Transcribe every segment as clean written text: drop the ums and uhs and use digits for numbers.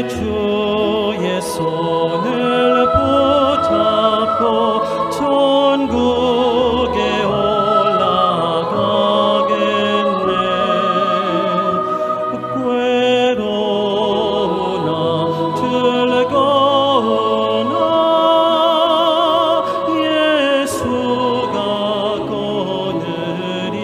주의 손을 붙잡고 천국에 올라가겠네. 괴로우나 즐거우나 예수가 거느리시네.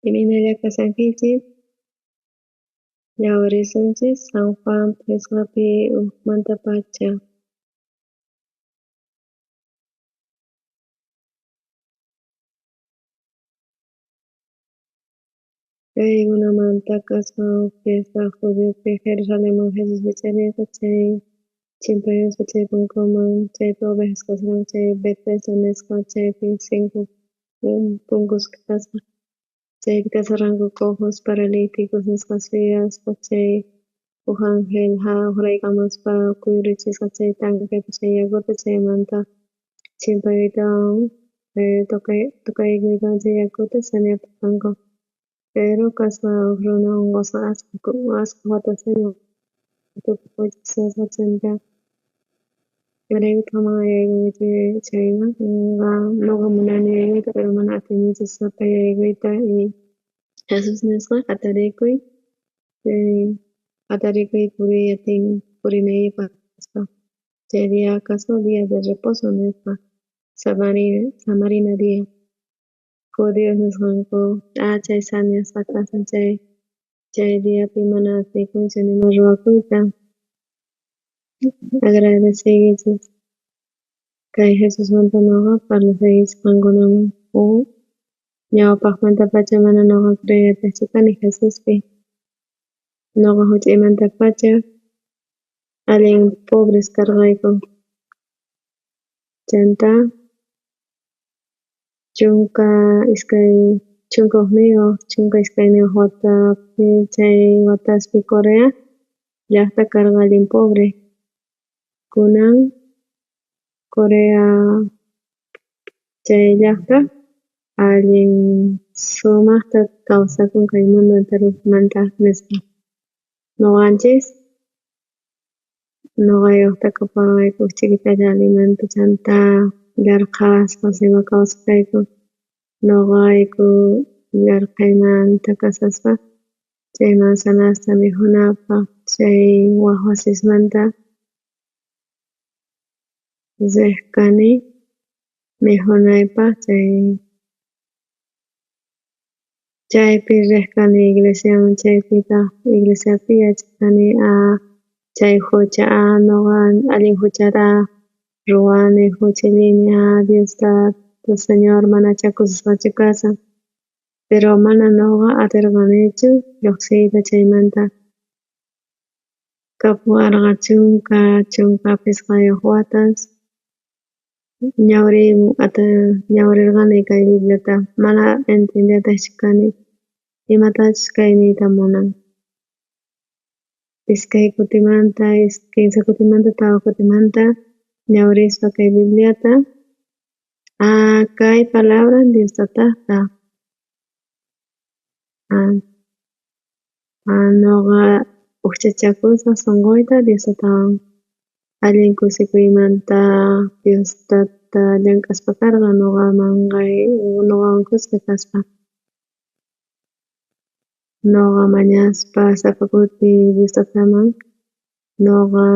Imaynalla kashankichis? Ñawirisunchis San Juan phisqapi ujmantapacha. Kaykunamanta kasqa uj fiesta judiopi Jerusalenman Jesús wicharisqa chay chimpayuspa chay punkuman, chaypi ovejas kasqanku chay Betesda nisqa chaypi 5 punkus kasqa. Chaypi kasharqanku cojos, paralíticos nisqa suyaspa chay uj ángel uraykamuspa kuyurichisqa chay tanqueta chay yakuta chaymanta chimpayuytawan tocaykuytawan chay yakuta sanoyaporqanku. Pero kasqa uj runa onqosqa ashkha watastaña chanta imaraykutaj mana yaykunkichu chayman noqa munani yaykuyta pero mana atinichu sapay yaykuyta y Jesús nisqa jatarikuy jatarikuy puriy atin purinaykipaj nispa. Chay día kasqa día de reposo nisqa samarina día. Judíos nisqanku chay saniasqa kashan chay diapi mana atikunchu nima ruwakuyta. Agradeceykichis kay Jesusmanta nuqa parlasqaykichis qankunaman ñawpaqmantapacha mana nuqa creeytachu kani Jesuspi. Nuqa huch'uymantapacha allin pobres karqayku. Chanta 11, 12 watapi chay wataspi Corea llaqta karqa allin pobre. Kunan Corea chay llaqta allin sumaqta kawsakun kay mundo enteromanta nisqa. Nuqanchis nuqayuqta kapuwarqayku uj ch'ikitalla alimento chanta yarqhasqas ima kawsaq kayku. Nuqayku yarqhaymanta kashaspa chay manzanasta mikhunapaj chay waj wasismanta riq kani mikhunaypaj chay chaypi riq kani iglesiaman chaypitaj iglesiapi yacharqani chay jucha nuqa allin juchata ruwani juchallini Dios tata Señor manacha kusisqachu kashan pero mana nuqa atirqanichu lluqsiyta chaymanta. Kapuwarqa 15 watas ñawrirqani kay Bibliata mana entiendeytachu kani imatachus kay niyta munan. 2 kutimanta, 3 kutimanta, 4 kutimanta ñawrispa kay Bibliata kay palabra Dios tatajta. Nuqa ujchachakusaj sunquyta Dios tatawan allin kusikuymanta Dios tata llank'aspa karqa nuqaman nuqawan khuska kaspa. Nuqa mañaspa sapa kuti Dios tataman nuqa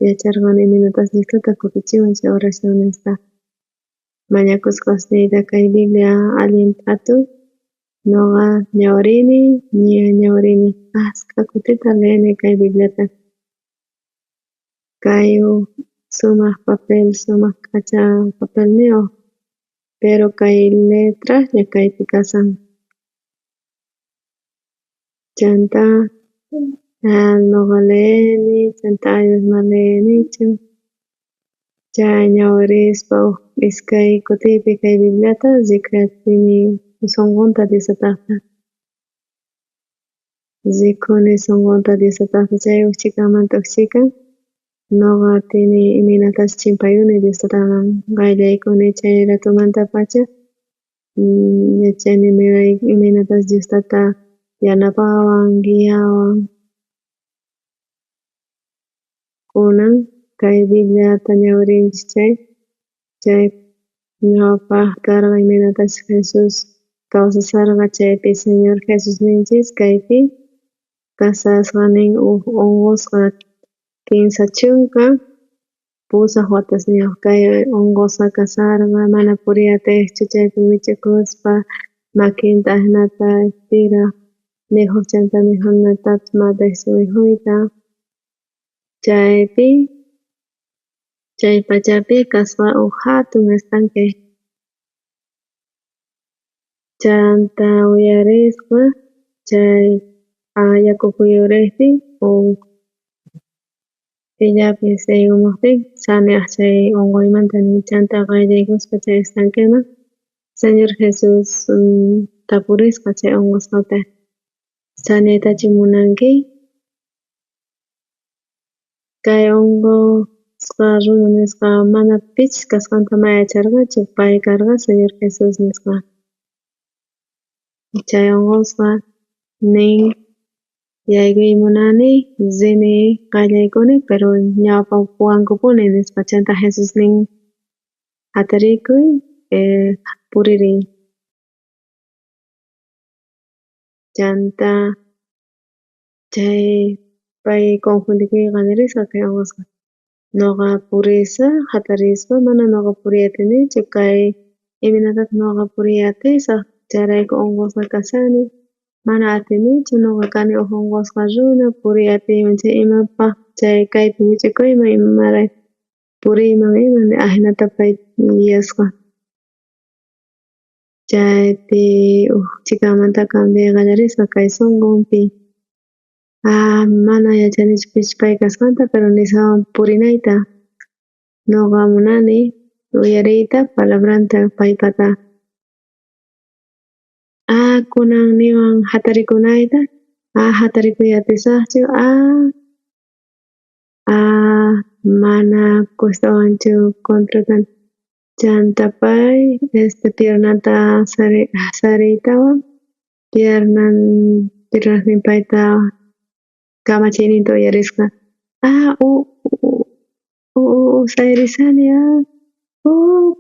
yacharqani imaynatachus Dios tata kutichiwan chay oracionesta. Mañakusqasniyta kay Biblia allin p'atu nuqa ñawrini ña ñawrini ashkha kutita leeni kay Bibliata. Kay uj sumaq papel sumaq k'acha papelniyuq pero kay letraslla kaypi kashan. Chanta nuqa leeni chanta mana leenichu chay ñawirispa uj 2 kutipi kay Bibliata rikuyatini sunqunta Dios tatajta. Rikuni sunqunta Dios tatajta chay uj chhikamanta uj chhikan Noqa atini imaynatachus chimpayuni Dios tataman qayllaykuni chay ratomantapacha yachani imaynatachus Dios tata yanapawan, guiawan. Kunan kay Bibliata ñawirinchis chay, chay ñawpaj karqa imaynatachus Jesús kawsasharqa chaypi Señor Jesusninchis kaypi kasasqa nin uj onqosqa 38 watasniyoj kay onqosqa kasarqa mana puriy atejchu chaypi wich'ukuspa makinta ajinata estiraj mikhoj chanta mikhunatapis mana atejchu mikhuyta. Chaypi chay pachapi kasqa uj jatun estanque. Chanta uyarisqa chay yaku kuyurejtin uj pillapis yaykumojtin saneaj chay onqoymanta chanta qayllaykuspa chay estanqueman Señor Jesús tapurisqa chay onqosqata: Saneaytachu munanki? Kay onqosqa runa nisqa mana pichus kasqanta mana yacharqachu pay karqa Señor Jesús nisqa. Chay onqosqa nin: Yaykuy munani, rini qayllaykuni pero ñawpapuwankupuni nispa. Chanta Jesús nin: Jatarikuy puririy. Chanta chay pay confundikuy qallarisqa kay onqosqa. Nuqa purisaj jatarispa mana nuqa puriy atinichu kay imaynatataj nuqa puriy atisaj chayrayku unqusqa kashani mana atinichu nuqa kani uj unqusqa runa puriy atiyman chay imapaj chay kaypi wich'ukuyman imarayku puriyman ima ajinata pay yuyasqa. Chaypi uj chhikamanta cambiay qallarisqa kay sunqunpi. Ah mana yachanichu pichus pay kasqanta pero nishawan purinayta. Nuqa munani uyariyta palabranta paypata. Ah kunan niwan jatarikunayta, ah jatarikuy atisajchu, mana cuestawanchu contratan. Chanta pay piernanta sariytawan piernan piernasnin payta kamachiyninta uyarisqa sayarisani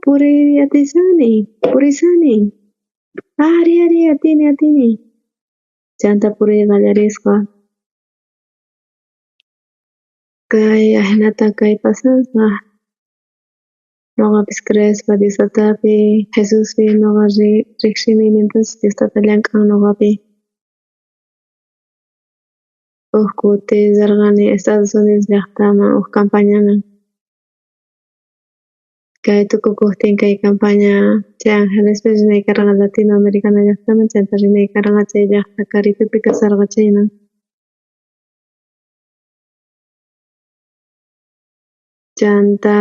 puriy atisani purisani ari ari atini atini chanta puriy qallarisqa. Kay ajinata kay pasasqa nuqapis creespa Dios tatapi Jesuspi nuqa riqsini imaynatachus Dios tata llank'an nuqapi. Uj kuti rerqani Estados Unidos llajtaman uj campañaman. Kay tukukojtin kay campaña chay Angelespi rinay karqa Latinoamericana llajtaman chanta rinay karqa chay llajta karitupi kasarqa chayman. Chanta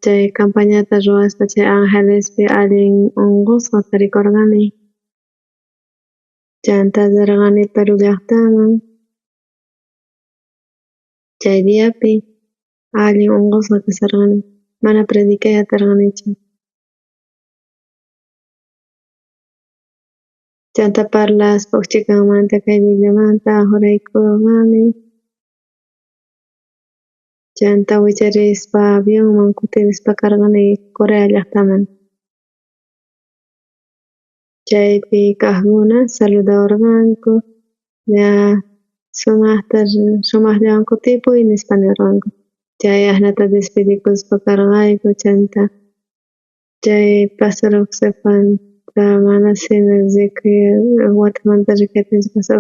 chay campañata ruwaspa chay Angelespi allin unqusqa tarikorqani. Chanta rerqani Perú llajtaman chay diapi allin unqusqa kasharqani mana predicay aterqanichu. Chanta parlaspa uj chhikamanta kay Bibliamanta juraykorqani. Chanta wicharispa avionman kutirispa karqani Corea llajtaman. Chaypi kajkuna saludawarqanku ña sumajta sumajllawan kutipuy nispa niwarqanku. Chay ajinata despidikuspa karqayku chanta chay pastor Josepanta mana sina rikuy watejmanta rikuy atinichu pastor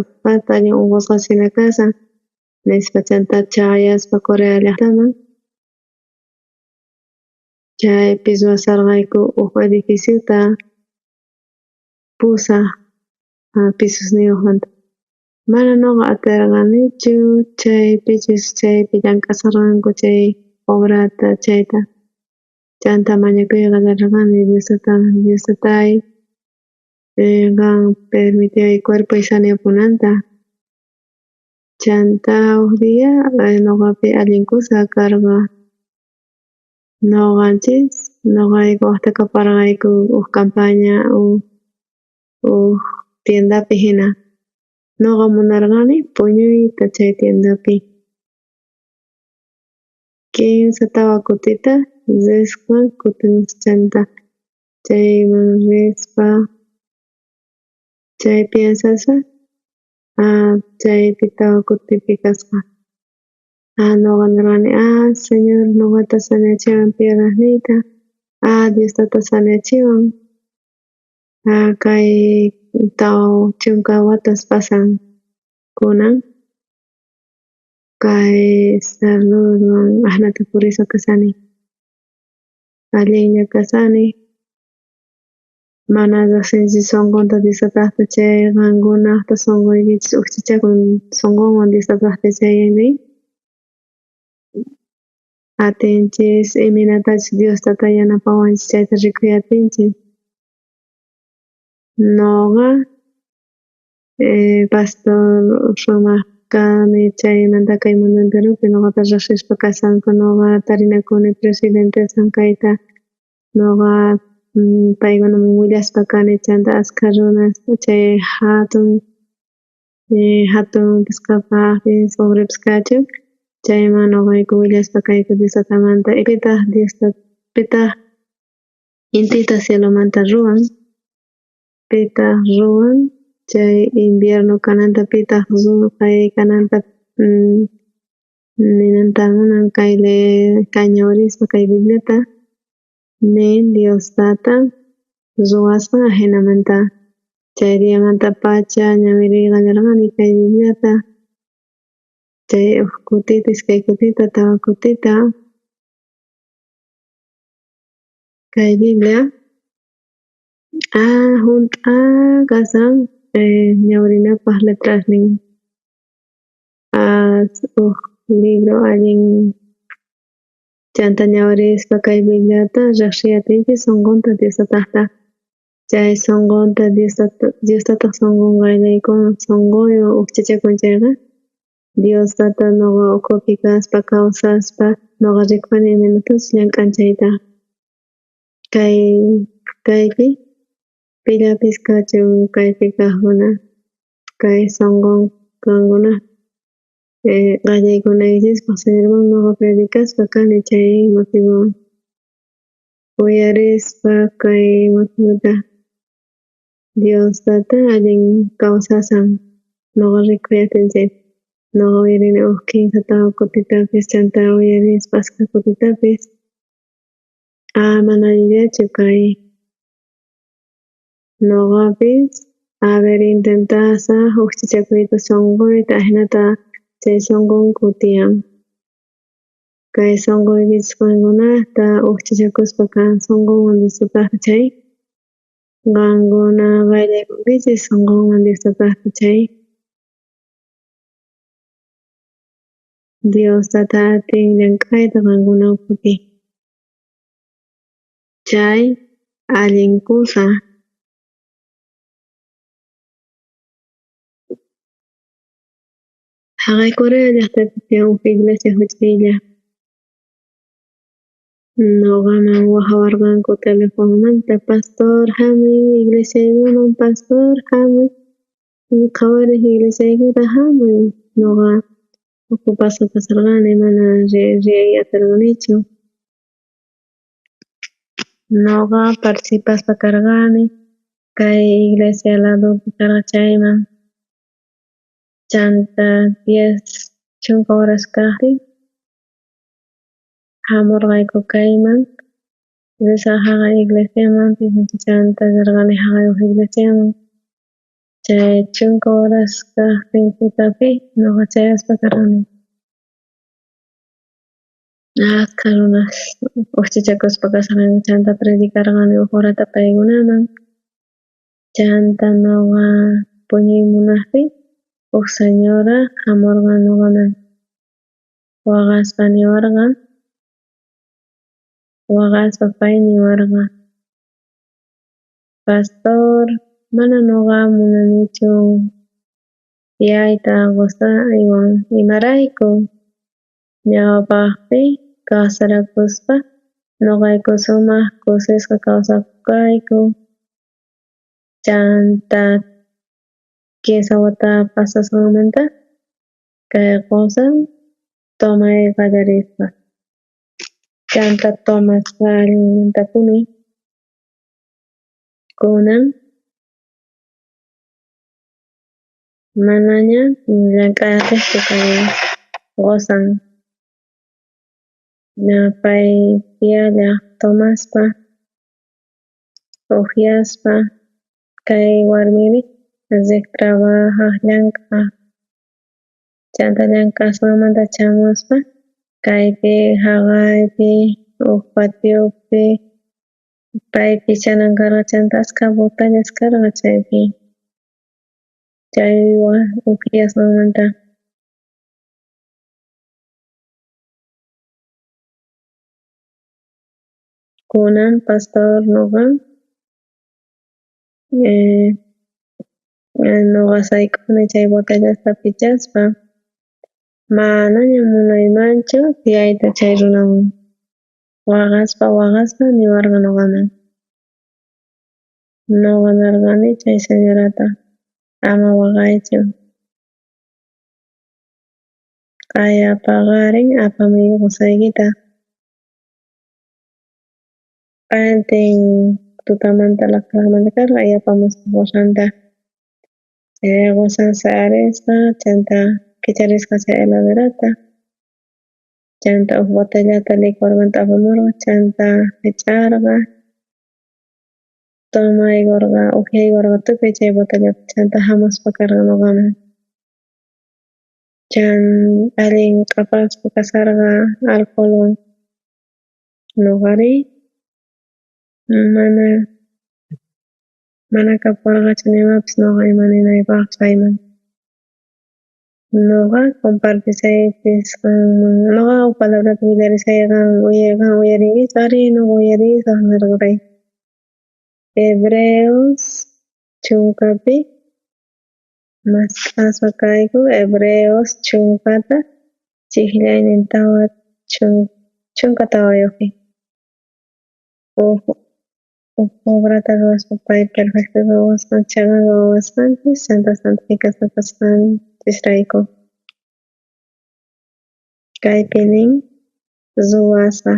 allin unqusqasina kashan nispa chanta chayaspa Corea llajtaman chaypi ruwasharqayku uj edificiota 8 pisosniyojmanta. Mana nuqa aterqanichu chaypichus chaypi llank'asharqanku chay obrata chayta. Chanta mañakuy qallarerqani Dios tataman, Dios tatay qan permitiway cuerpoy saneapunanta. Chanta uj día noqapi allin kusa karqa. Noqanchis noqayku wajta kaparqayku uj campaña uj tiendapi hina. Noqa munarqani puñuyta chay tiendapi. Kinsa tawa kutita risqa kutimusqa chanta chayman rispa chay piensaspa chaypi tawa kutipi kasqa. Noqa nirqani Señor nuqata sanachiwan piernasniyta Dios tata sanachiwan kay 40 watas pasan kunan kay saludwan ajinata purispa kasani allinlla kasani mana riqsinchis sunqunta Dios tatajta chay qankunajta sunquykichis ujchachakun sunqunwan Dios tatajta chayri atinchis imaynatachus Dios tata yanapawanchis chayta rikuy atinchis. Nuqa pastor sumaq kani chaymanta kay mundo enteropi nuqata riqsispa kasanku nuqa tarinakuni presidenteswan kayta nuqa paykunaman willaspa kani chanta askha runas chay jatun jatunpis qhapajpis pobrepis kachun chayman nuqayku willaspa kayku Dios tatamanta pitaq Diosta pitaq intita cielomanta ruwan pitaq ruwan chay invierno kananta pitaq ruphay kananta ninanta munan kay ñawirispa kay Bibliata nin Dios tata ruwasqa ajinamanta chay diamantapacha ñawiriy qallarqani kay Bibliata chay uj kutita iskay kutita tawa kutita kay Biblia junt'a kasan ñawirinapaj letrasnin uj libro allin chanta ñawirispa kay Bibliata riqsiy atinchis sunqunta Dios tatajta chay sunqunta Dios tataj sunqun qayllaykun sunquywan ujchachakun chayqa Dios tata nuqa ukhupi kaspa kawsaspa nuqa rikuni imaynatachus llank'an chayta kay kaypi pillapis kachun kaypi kajkuna kay sunqun qankuna qallaykunaykichispaj Señorman nuqa predicaspa kani chay motivowan uyarispa kay motivota Dios tata allin kawsasan nuqa rikuy atini chayta nuqa uyarini uj kinsa tawa kutitapis chanta uyarispa askha kutitapis mana allinllachu kay nuqapis a ver intentasaj ujchachakuyta sunquyta ajinata chay sunqunku tiyan kay sunquykichis qankunajta ujchachakuspa kan sunqunwan Dios tatajta chay qankuna qayllaykunkichis sunqunwan Dios tatajta chay Dios tata atin llank'ayta qankuna ukhupi chay allin kusa. Jaqay Corea llaqtapi tiyan uj iglesia juch'uylla. Nuqaman wajawarqanku telefonomanta pastor jamuy iglesiaykuman pastor jamuy qhawarej iglesiaykuta jamuy nuqa ocupasqa kasarqani mana riy atirqanichu. Nuqa participaspa karqani kay iglesia ladopi karqa chayman chanta 10 horas kaqtin jamurqayku kayman risaq jaqay iglesiaman chanta rirqani jaqay uj iglesiaman chay 10 horas kaqtin tutapi nuqa chayaspa karqani. Askha runas ujchachakuspa kasarqanku chanta predicarqani uj horata paykunaman chanta nuqa puñuy munaqtiy uj señora jamurqa nuqaman waqaspa niwarqa waqaspa pay niwarqa pastor mana nuqa munanichu. Tiyayta qosaywan imarayku ñawpajpi casarakuspa noqayku sumaj kusisqa kawsakoj kayku. Chanta kinsa wata pasasqanmanta kay qosan tomay qallarisqa. Chanta tomasqa allintapuni kunan manaña llank'ay atejchu kay qosan. Ña pay tiyallaj tomaspa ujyaspa kay warmiri rej trabajaj llank'aj. Chanta llank'asqanmanta chamuspa kaypi jaqaypi uj patiopi pay pichanan karqa chanta ashkha botellas karqa chaypi chaywan ujyasqanmanta. Kunan pastor nuqa nuqa sayk'uni chay botellasta pichaspa manaña munaymanchu tiyayta chay runawan. Waqaspa waqaspa niwarqa nuqaman. Nuqa nerqani chay señorata ama waqaychu. Q'aya paqarin apamuyku qosaykita. Q'ayantin tutamanta laqhamanta karqa y apamusqa qosanta. Chay qosan sayarisqa chanta kicharisqa chay heladerata chanta uj botellata licormanta apamurqa chanta jich'arqa tomaykorqa ujyaykorqa tukuy chay botellata chanta jamuspa karqa nuqaman. Chan allin q'apasqa kasharqa alcoholwan. Nuqari mana kapuwarqachu nimapis nuqa ima ninaypajpis payman. Nuqa compartisaypis qanman nuqa uj palabrata willarisay qan uyarinkichu arí nuqa uyarisaj nerqa pay. Hebreos chunkapi mask'aspa kayku Hebreos chunkata chijllaynin 14yojpi. Uj obrata ruwaspa pay perfecto ruwasqan cheqan ruwasqanchis chanta santificasqa kasqanchisrayku. Kaypi nin ruwasqa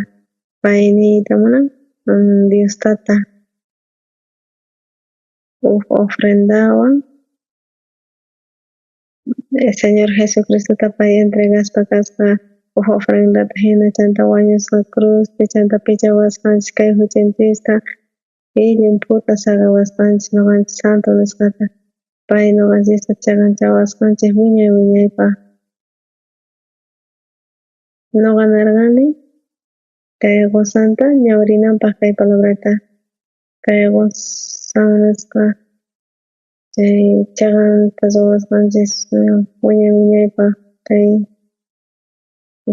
pay niyta munan Dios tata uj ofrendawan Señor Jesucristota pay entregaspa kasqa uj ofrendata jina chanta wañusqa cruzpi chanta pichawasqanchis kay juchanchista y llimphuta saqewasqanchis noqanchis santo nisqata pay noqanchista cheqanchawasqanchis wiñay wiñaypaj. Noqa nerqani kay qosanta ñawrinanpaj kay palabrata kay qosan nisqa chay cheqanta ruwasqanchis wiñay wiñaypaj kay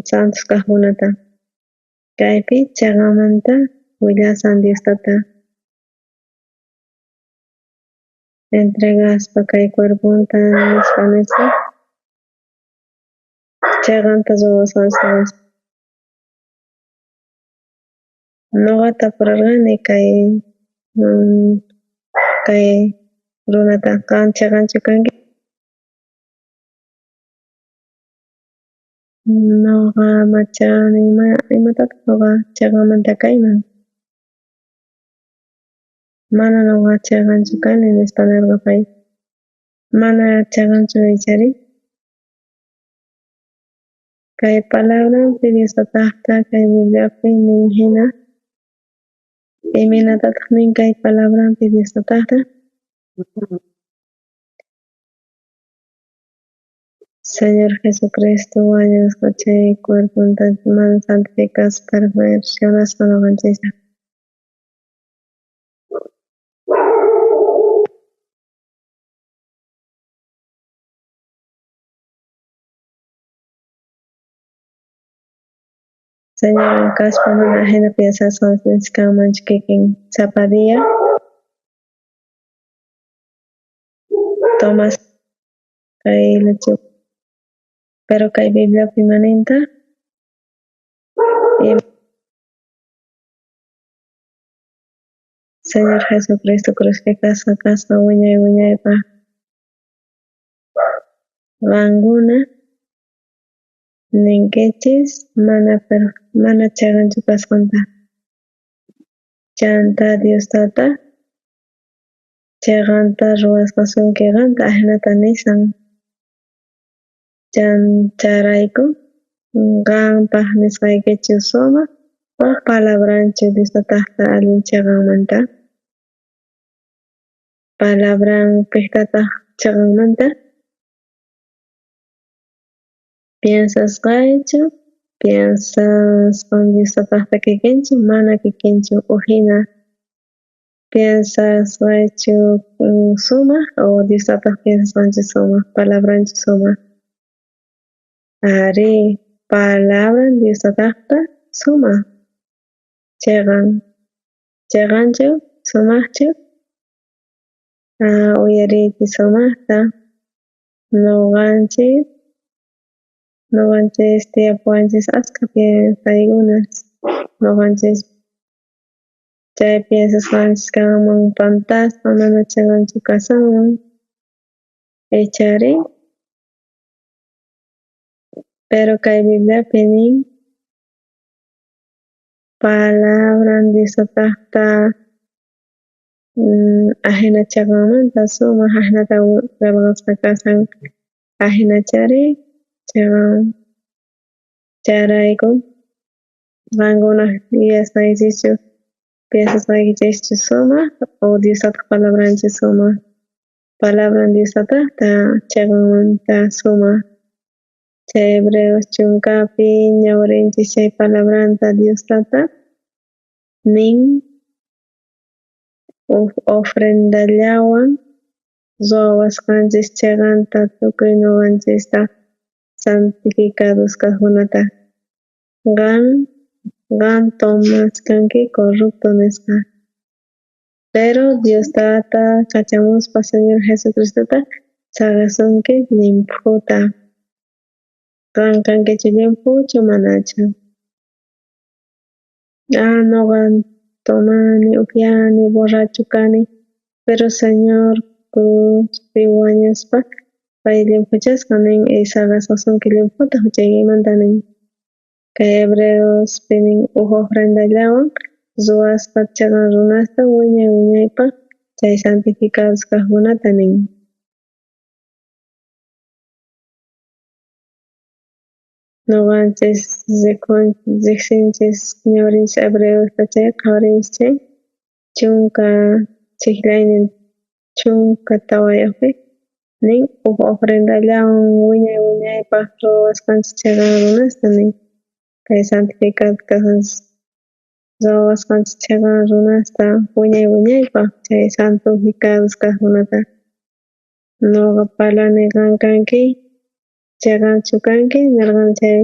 santos kajkunata. Kaypi cheqamanta willasan Dios tata entregaspa kay cuerponta nispa nispa cheqanta ruwasqanchis. Nuqa tapurarqani kay runata qan cheqanchu kanki. Nuqa machani imatataq nuqa cheqamanta kayman. Mana nuqa cheqanchu kani nispa nerqa pay. Mana cheqanchu ichari. Kay palabranpi Dios tatajta kay Bibliapi nin jina. Imaynatataq nin kay palabranpi Dios tatajta. Señor Jesucristo wañusqa chay cuerponta mana santificasqa perfeccionasqa noqanchista. Señor kaspa mana ajina piensasqanchis kanmanchu kikin sapa día tomas Kay pero kay Bibliapi imanintaj? Señor Jesucristo crucificasqa kasqa wiñay wiñaypaj. Qankuna ninkichis mana cheqanchu kasqanta. Chanta Dios Tata cheqanta ruwasqasunki qanta ajinata nisan. Chayrayku qanpaj nisqaykichu sumaj o palabranchu Dios Tatajta allin cheqanmanta? Palabran pejtataj cheqanmanta? Piensasqaychu, piensasqan Dios Tatajta kikinchu, mana kikinchu ujina. Piensasqaychu sumaj o Dios Tataj piensasqanchu sumaj, palabranchu sumaj? Arí, palabran Dios Tatajta sumaj. Cheqan. Cheqanchu, sumajchu? Uyariyki sumajta. Noqanchis tiyapuwanchis askha piensaykunas. Noqanchis chay piensasqanchis kanman pantasqa mana cheqanchu kasunman. Ichari? Pero kay Bibliapi nin palabran Dios Tatajta ajina cheqanmanta sumaj ajinata qhelqasqa kashan ajinachari cheqan. Chayrayku qankunaj yuyasqaykichischu piensasqaykichischu sumaj o Dios Tataj palabranchu sumaj? Palabran Dios Tatajta cheqanmanta sumaj. Chay Hebreos chunkapi ñawrinchis chay palabranta Dios Tata nin uj ofrendallawan ruwawasqanchis cheqanta tukuy noqanchista santificados kajkunata. Qan tomachkanki corrupto nisqa. Pero Dios Tata kachamuspa Señor Jesucristota saqesunki llimphuta. Qan kankichu llimphuchu manachu? Noqa tomani, upyani, borracho kani, pero Señor cruzpi wañuspa pay llimphuchasqa nin y saqesqasunki llimphuta huchaykimanta nin. Kay Hebreospi nin uj ofrendallawan ruwasqa cheqan runasta wiñay wiñaypaj chay santificados kajkunata nin. Noqanchis riqsinchis ñawrinchis Hebreosta chay qhawarinchis chay chunka chijllaynin chunka tawayuqpi nin uj ofrendallawan wiñay wiñaypaj ruwasqanchis cheqan runasta nin. Kay santificado kasqanchis ruwasqanchis cheqan runasta wiñay wiñaypaj chay santificados kajkunata. Noqa parlani qan kanki cheqanchu kanki nerqani chay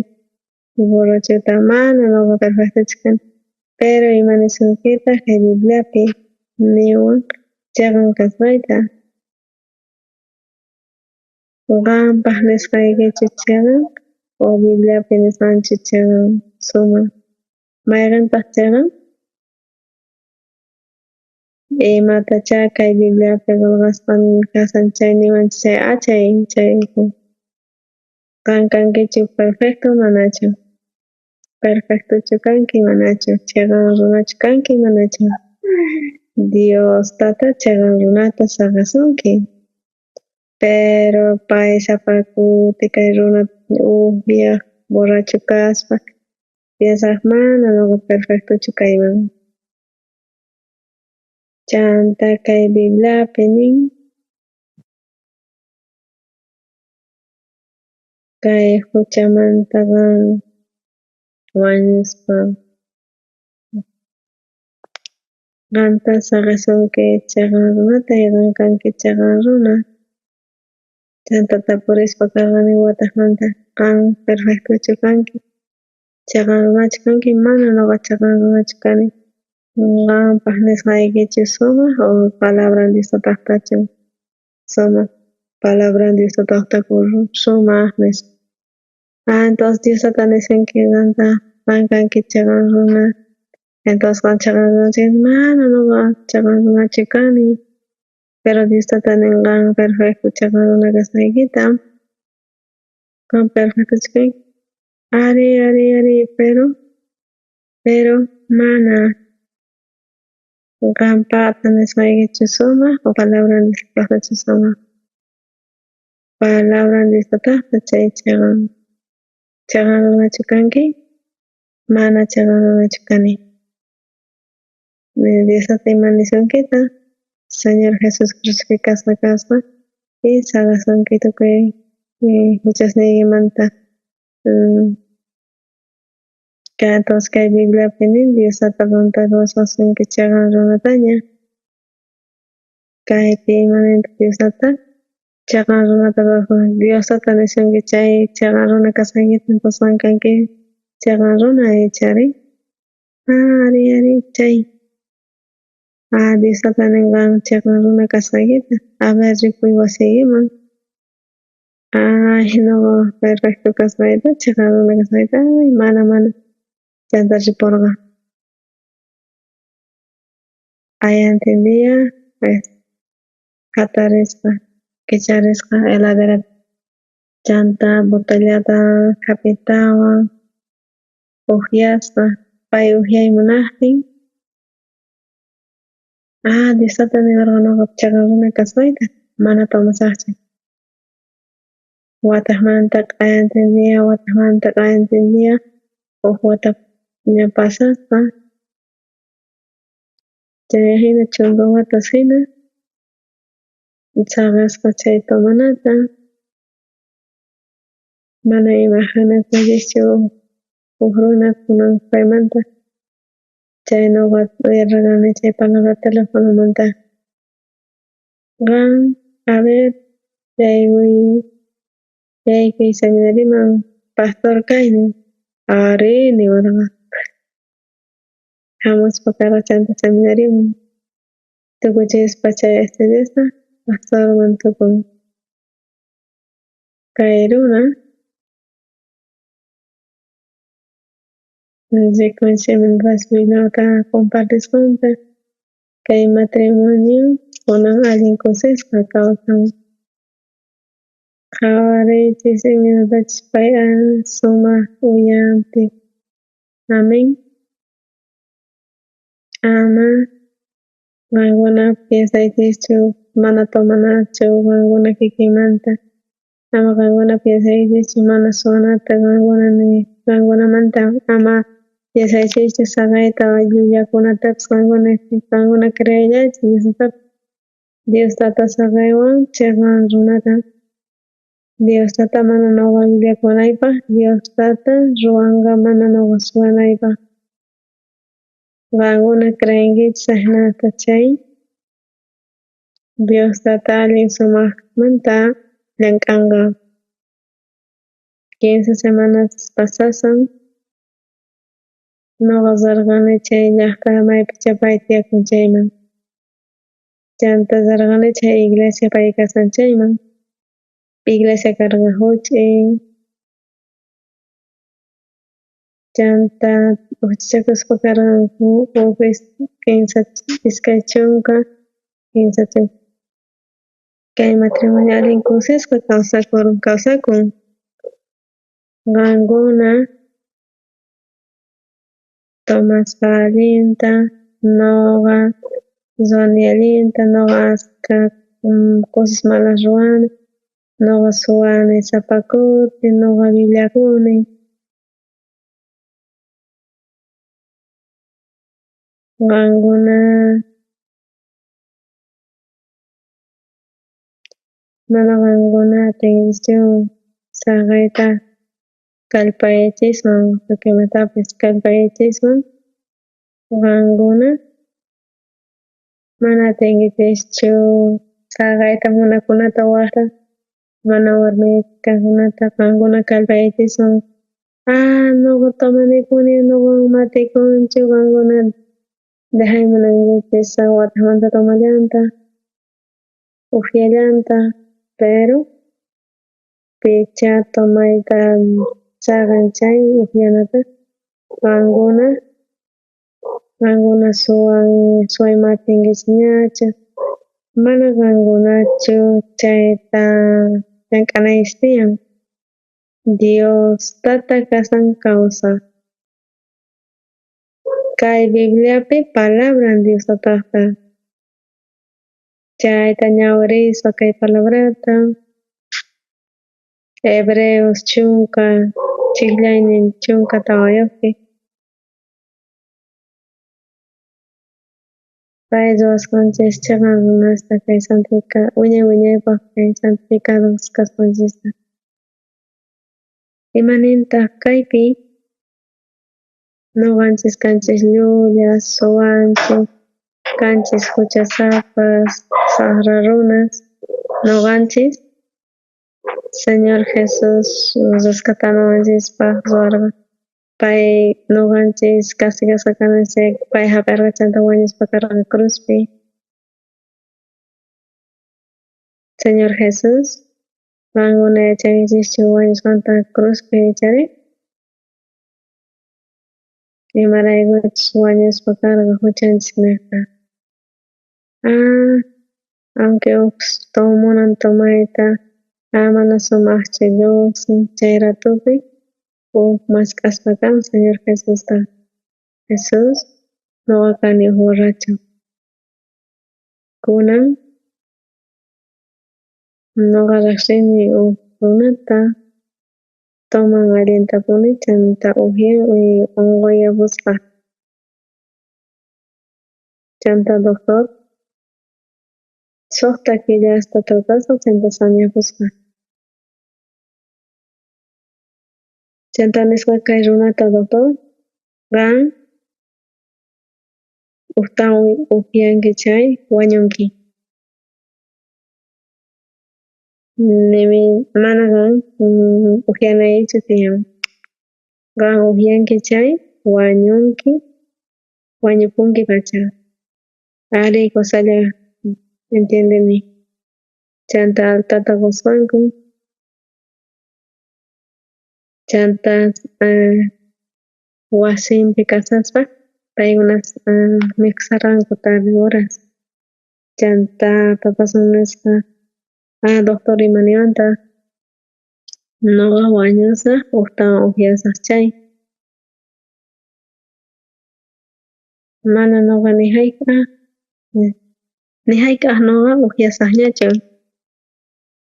borrachota mana noqa perfectochu kani. Pero imanisunkitaq kay Bibliapi niwan cheqan kasqayta. Qanpaj nisqaykichu cheqan o Bibliapi nisqanchu cheqan sumaj? Mayqentaq cheqan? Imatachá kay Bibliapi qhelqasqa kashan chay niwanchis chay achay chayku. Qan kankichu perfecto manachu? Perfectochu kanki manachu? Cheqan runachu kanki manachu? Dios Tata cheqan runata saqesunki. Pero pay sapa kuti kay runa upyaj borracho kaspa piensaj mana noqa perfectochu kayman. Chanta kay Bibliapi nin kay huchamanta qan wañuspa qanta saqesunki cheqan runata y qan kanki cheqan runa. Chanta tapurispa karqani watejmanta qan perfectochu kanki, cheqan runachu kanki, mana noqa cheqan runachu kani. Qanpaj nisqaykichu sumaj o palabran Dios Tatajtachu sumaj? Palabran Dios tatajta sumaj nispa. Ah, entonces Dios tata nisunki qanta, qan kanki cheqan runa. Entonces qan cheqan runa mana noqa cheqan runachu kani. Pero Dios tata nin qan perfecto cheqan runa kasqaykita. Qan perfectochu kanki. Ari, ari, ari, pero mana qanpata nisqaykichu sumaj o palabran Dios tatajtachu sumaj. Palabran Dios tatajta chay cheqan. Cheqan runachu kanki? Mana cheqan runachu kani. Dios tata ima nisunkita? Señor Jesús Cristo kasqa kasqa y saqasunki tukuy juchasniykimanta. Entonces kay Bibliapi nin Dios tata qanta ruwasqasunki cheqan runataña. Kaypi ima nintaq Dios tata? Cheqan runata ruwasunki. Dios tata nisunki chay cheqan runa kasqaykita, entonces qan kanki cheqan runa ichari. Ari, ari, chay. Ah, Dios tata nin qan cheqan runa kasqaykita. A ver, ripuy wasiykiman. Ay, noqa perfecto kasqayta, cheqan runa kasqayta. Ay, mana, mana. Chanta riporqa. Q'ayantin día, pues, jatarisqa, kicharisqa heladerata. Chanta botellata jap'itawan, ujyasqa, pay ujyay munajtin. Ah, Dios tata niwarqa noqa cheqan runa kasqayta, mana tomasajchu. Watejmanta q'ayantin día, watejmanta q'ayantin día, uj wata ña pasasqa. Chay jina chunka watas jina, saqesqa chay tomanata. Mana imaginakunchischu uj runa kunan paymanta. Chay noqa uyarerqani chay palabra telefonomanta. Qan, a ver, yaykuy seminarioman pastor kaynin. Ari niwarqa. Hamuspa karqa chanta seminarioman. Tukuchispa chay estudiospa pastorman tukun. Kay runa rikunchik Bibliata compartisqanta kay matrimonio kunan allin kusisqa kawsan. Qhawariychis imaynatachus pay sumaj uyampi. Amén. Ama qankuna piensaychischu mana tomanachu qankuna kikimanta. Ama qankuna piensaychischu mana suwanata qankuna qankunamanta. Ama piensaychischu saqayta llullakunatapis qankuna creellaychis Dios. Dios tata saqaywan cheqan runata. Dios tata mana noqa llullakunaypaj. Dios tata ruwanqa mana noqa suwanaypaj. Qankuna creenkichis ajinata chay. Dios tata allin sumajmanta llank'anqa. 15 semanas pasasan. Noqa rirqani chay llaqta maypichá pay tiyakun chayman. Chanta rirqani chay iglesia pay kasan chayman. Iglesia karqa huch'i. Chanta ujchakuspa karqanku uj 20, 30. Kay matrimonio allin kusisqa kawsakun. Qankuna tomaspa allinta, noqa ruwani allinta, noqa askha cosas malas ruwani, noqa suwani sapa kuti, noqa llullakuni. Qankuna mana qankuna atinchischu saqeyta kallpayachiswan tukuy imatapis kallpayachiswan qankuna mana atinkichischu saqeyta munakunata wajta mana warmiyki kajkunata qankuna kallpayachiswan. Ah, noqa tomanipuni, noqa matikunchu qankuna dejay munankichis watejmanta tomallanta, ujyallanta, Pero pichá tomayta saqen chay ujyanata, qankuna suwayman atinkichisñachu, mana qankunachu chayta llank'anaykichis tiyan. Dios tata kasan kawsaj. Kay Bibliapi palabran Dios tatajta. Chayta ñawirispa kay palabrata Hebreos 10 14pi. Pay ruwasqanchis cheqan runasta kay wiñay wiñaypaj kay santificados kasqanchista. Imanintaj kaypi noqanchis kanchis llullas, suwanchis, kanchis juchasapas, sajra runas, noqanchis Señor Jesús rescatanawanchispaj ruwarqa. Pay noqanchis castigasqa kananchis pay jap'erqa chanta wañuspa karqa cruzpi. Señor Jesús, qankuna yachankichischu wañusqanta cruzpi ichari? Imaraykuchus wañuspa karqa juchanchis nejta. Aunque uj munan tomayta, mana sumajchu lluqsin chay ratupi uj mask'aspa kan Señor Jesusta. Jesús, noqa kani uj borracho. Kunan noqa riqsini uj runata toman allintapuni chanta ujyan unquyapusqa. Chanta doctor 6 killasta tratasqa chanta sañapusqa. Chanta nisqa kay runata doctor qan ujtawan ujyanki chay wañunki. Mana qan ujyanaykichu tiyan. Qan ujyanki chay wañunki, wañupunki pacha. Ari kusalla entiendeni. Chanta altata qusqanku. Chanta wasinpi kasaspa paykuna mikhusarqanku tarde horas. Chanta papasun nisqa doctor imaniwantaj noqa wañusaj ujtawan ujyasaj chay. Mana noqa ni jayk'aj noqa ujyasajñachu.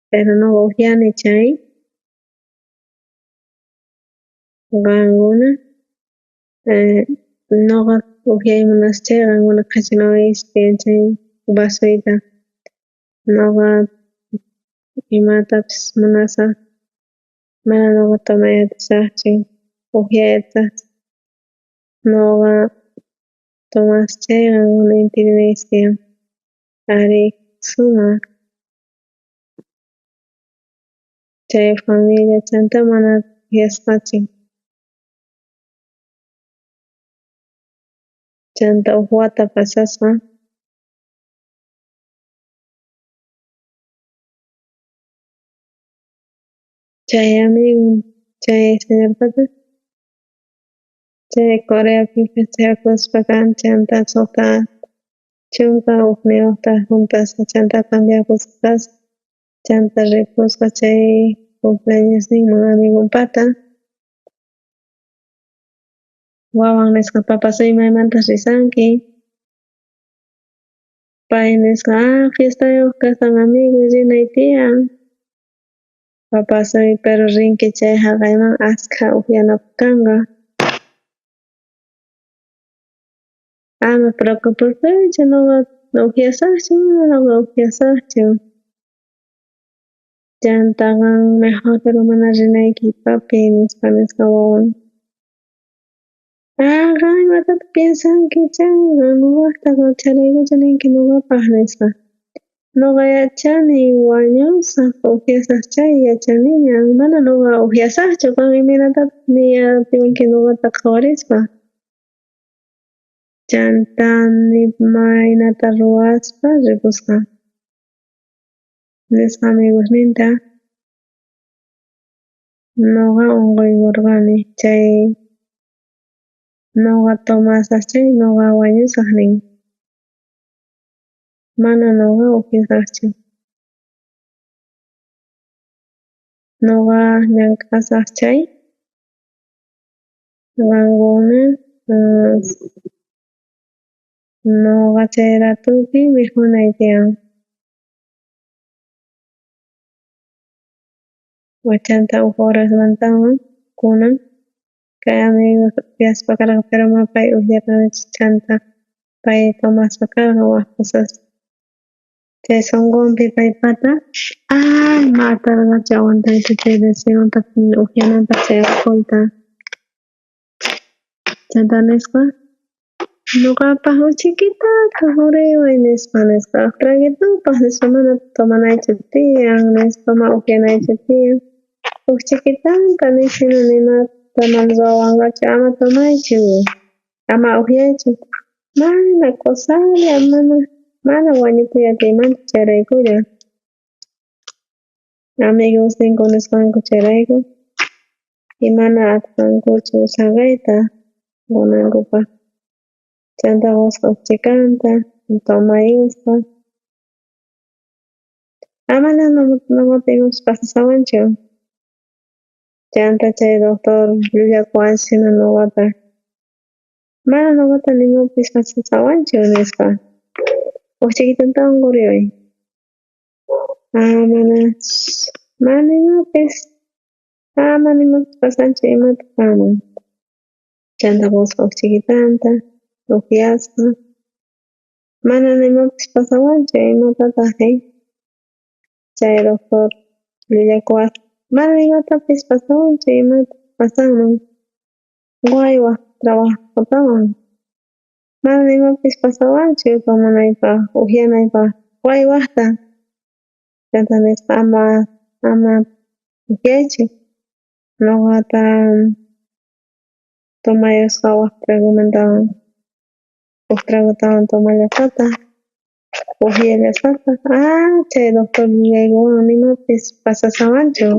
Pero noqa ujyani chay qankuna noqa ujyay munasaj chay qankuna qhechunawaykichis tiyan chay vasuyta. Noqa imatapis munasaj mana noqa tomay atisajchu ujyay atisajchu. Noqa tomasaj chay qankuna impidinaykichis tiyan. Ari sumaj chay familia chanta mana ujyasqachu. Chanta uj wata pasasqa. Chay amigo chay señorpata chay Coreapi festejakuspa kan chanta 61ta juntasqa chanta cambiapusqa kasqa chanta ripusqa chay cumpleañosninman amigonpata. Wawan nisqa papasuy maymantas risanki. Pay nisqa fiestayuq kasan amigoy rinay tiyan. Papasuy pero rinki chay jaqayman askha ujyanapaq kanqa. Ama preocupakuychu noqa ujyasaqchu mana noqa ujyasaqchu. Chanta qan mejor pero mana rinayki papi nispa nisqa wawan. Qan imatataq piensanki chay noqaqta chayraykuchu ninki noqapaj nispa. Noqa yachani wañusaj ujyasaj chay yachaniña mana noqa ujyasaqchu qan imaynatataq niy atiwanki noqata qhawarispa. Chanta ni maynata ruwaspa ripusqa. Nisqa amigosninta noqa onqoykorqani chay noqa tomasaj chay noqa wañusaj nin. Mana noqa ujyasajchu. Noqa llank'asaj chay qankuna noqa chay ratupi mikhunay tiyan. Chanta uj horasmantawan kunan kay amigos ujyaspa karqa, pero ma pay ujyarqachu, chanta pay tomaspa karqa waj cosas. Chay sonqonpi paypata ay ma atarqachu aguantayta chay deseonta ujyananpaj chay alcoholta. Chanta nisqa noqapaj uj chhikitata qoriway nispa nisqa uj traguitopaj nispa mana tomanaychu tiyan nispa ma ujyanaychu tiyan uj chhikitanta nisina nimata mana ruwawanqachu ama tomaychu ama ujyaychu mana cosalla mana wañupuy atiymanchu chayraykulla. Amigosninku nisqanku chayrayku y mana atisqankuchu saqeyta qonankupaj. Chanta qosqa uj chhikanta tomayusqa. Amana noqata imapis pasasawanchu. Chanta chay doctor llullakuwanchis jina noqata. Mana noqata nimapis pasasawanchu nispa. Uj chhikitantawan qoriway. Mana mana imapis mana imapis pasanchu imataq kanman. Chanta qosqa uj chhikitanta ujyasqa. Mana nimapis pasawanchu imatataq chay doctor llullakuwasqa. Mana imatapis pasawanchu imataq pasanman. Qoway waj trabajotawan. Mana imapis pasawanchu tomanaypaj ujyanaypaj qoway wajta. Chanta nisqa ama ujyaychu noqata tomayusqa waj tragomantawan uj tragotawan tomallasqataj ujyallasqataj chay doctor llullaykuwan nimapis pasasawanchu.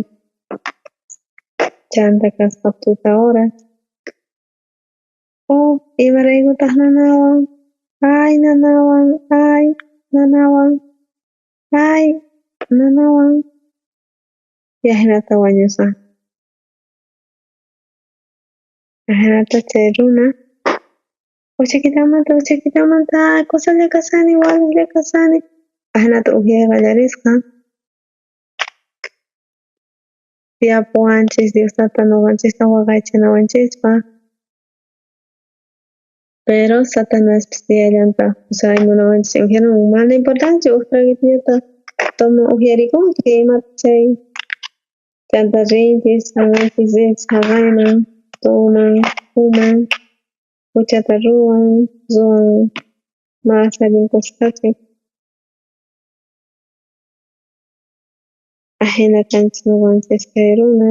Chanta kasqa tuta horas. Oh imaraykutaj nanawan ay nanawan ay nanawan ay nanawan y ajinata wañusqa. Ajinata chay runa uj chhikitamanta cosalla kasani walejlla kasani ajinata ujyay qallarisqa. Tiyapuwanchis Dios tata noqanchista waqaychanawanchispaj. Pero Satanaspis tiyallantaj pusaymunawanchis infiernoman mana importanchu uj traguitollata toma ujyarikunki imata chay chanta rinchis noqanchis rinchis jaqayman toman fuman huchata ruwan mas allin cosastachu. Ajina kanchis noqanchis chay runa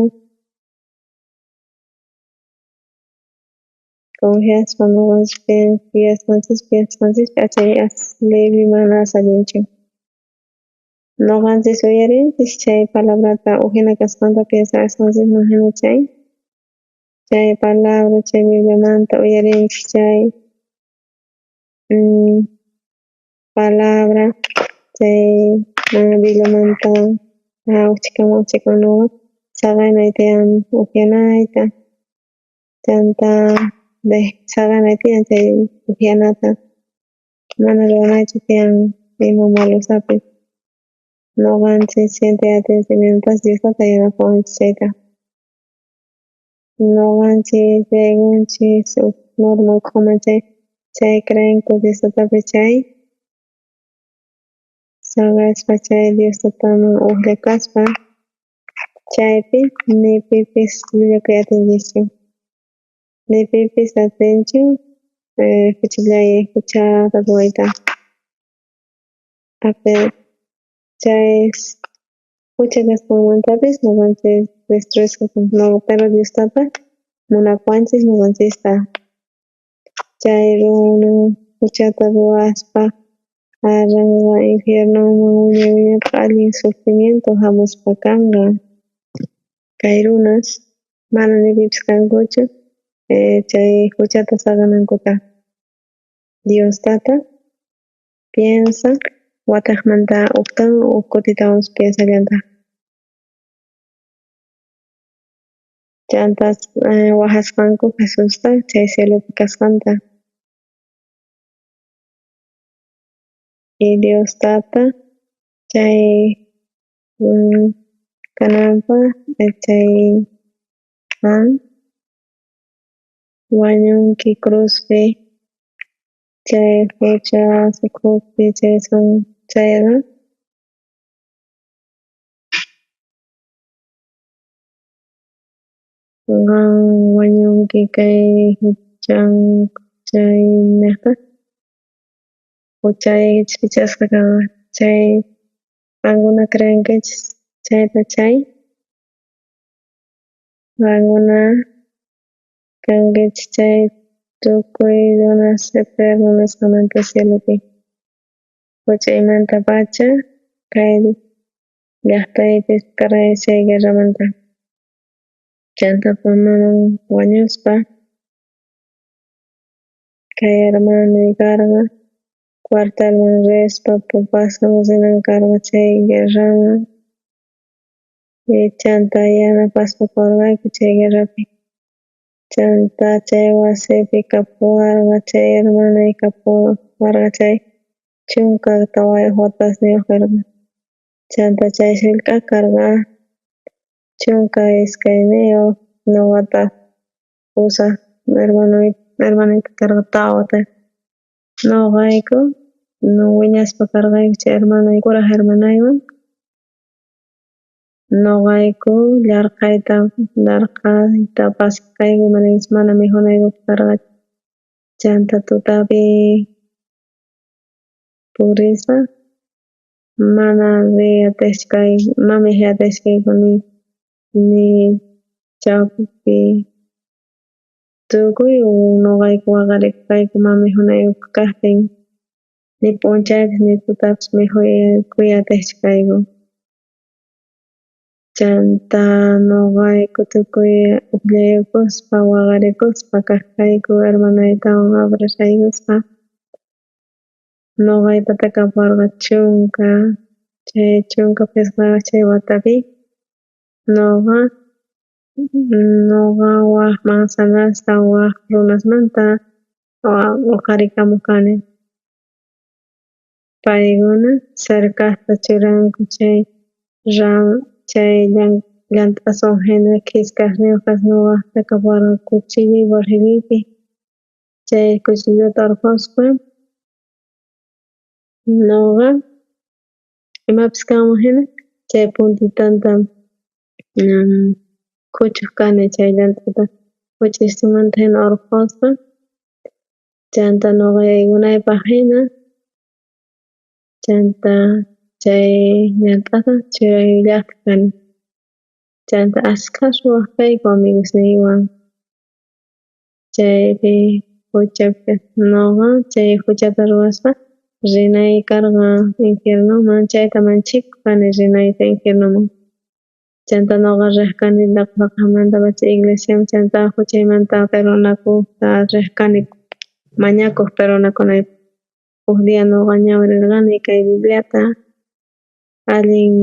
confiaspa noqanchis yuyasqanchispi chay leypi mana allinchu. Noqanchis uyarinchis chay palabrata ujina kasqanta piensasqanchisman hina chay palabra chay Bibliamanta uyarinchis chay palabra chay Bibliamanta uj chhikan noqa saqenay tiyan ujyanayta chanta saqenay tiyan chay ujyanata mana ruwanaychu tiyan ima malosapis. Noqanchis siente atinchis imaynatachus Dios tata yanapawanchis chayta. Noqanchis yaykunchis uj norma ukhuman chay creenku Dios tatapi chay saqespa chay Dios tataman ujlla kaspa chaypi ni pipis llullakuy atinchischu. Ni pipis atinchu juchallay juchata ruwayta. Chay hucha kasqanmantapis noqanchis destruisqa no pero Dios tata munakuwanchis noqanchista. Chay runa huchata ruwaspa arranqa Infiernoman wiñay wiñaypaj allin sufrimiento jamuspa kanqa. Kay runas mana ni pipis kankuchu chay juchata saqenankuta. Dios Tata piensa watejmanta ujtawan uj kutitawanpis piensallantaj. Chanta wajasqanku Jesusta chay cielopi kasqanta. Y Dios Tata chay kananpaj chay qan wañunki cruzpi chay juchas ukhupi chay chayqa qan wañunki kay juchan chaynejta juchaykichis pichasqa kanqa chay qankuna creenkichis chayta chay qankuna kankichis chay tukuy runas perdonasqamanta cielopi juchaymantapacha kay llajtaypis karqanchis chay guerramanta. Chanta maman wañuspa kay hermanoy karqa cuartelman rispa papaswan rinan karqa chay guerraman chanta yanapaspa qorqayku chay guerrapi. Chanta chay wasipi kapuwarqa chay hermanoy kapuwarqa chay 14 watasniyuq karqa. Chanta chay sullk'a karqa 12 nuqataq 8 hermanoytaq karqa 4 watayuq. Nuqayku wiñaspa karqayku chay hermanoy kuraj hermanaywan nuqayku llarqhayta pasaj kayku imaraykuchus mana mikhunaykupaj karqachu. Chanta tutapi purispa mana riy atejchu kayku mana mikhuy atejchu kayku ni chawpi tukuy nuqayku waqarikuq kayku mana mikhunaykupaj kajtin ni p'unchaypis ni tutapis mikhuy atejchu kayku. Chanta nuqayku tukuy ujllayukuspa waqarikuspa kaj kayku hermanoytawan abrazaykuspa. Nuqaypata kapuwarqa 15 chay watapi nuqa waj manzanasta waj runasmanta uqharikamuj kani. Paykuna cercasta churanku chay chay llant'aswan jina khiskasniyuq kasqa nuqajta kapuwarqa cuchilloy bolsilloypi chay cuchillota urqhuspa nuqa imapis kanman jina chay puntitanta khuchuq kani chay llant'ata juch'uysitumanta jina urqhuspa chanta nuqa yaykunaypaj jina chanta chay llant'ata churaykullajtaj kani. Chanta ashkha suwaj kayku amigosniywan chaypi juchapi nuqa chay juchata ruwaspa rinay karqa infiernoman chayta manchikuq kani rinayta infiernoman. Chanta nuqa rej kani laqhamantapacha iglesiaman chanta juchaymanta perdonakojta rej kani mañakoj perdonakunaypaj. Uj día nuqa ñawirirqani kay Bibliata allin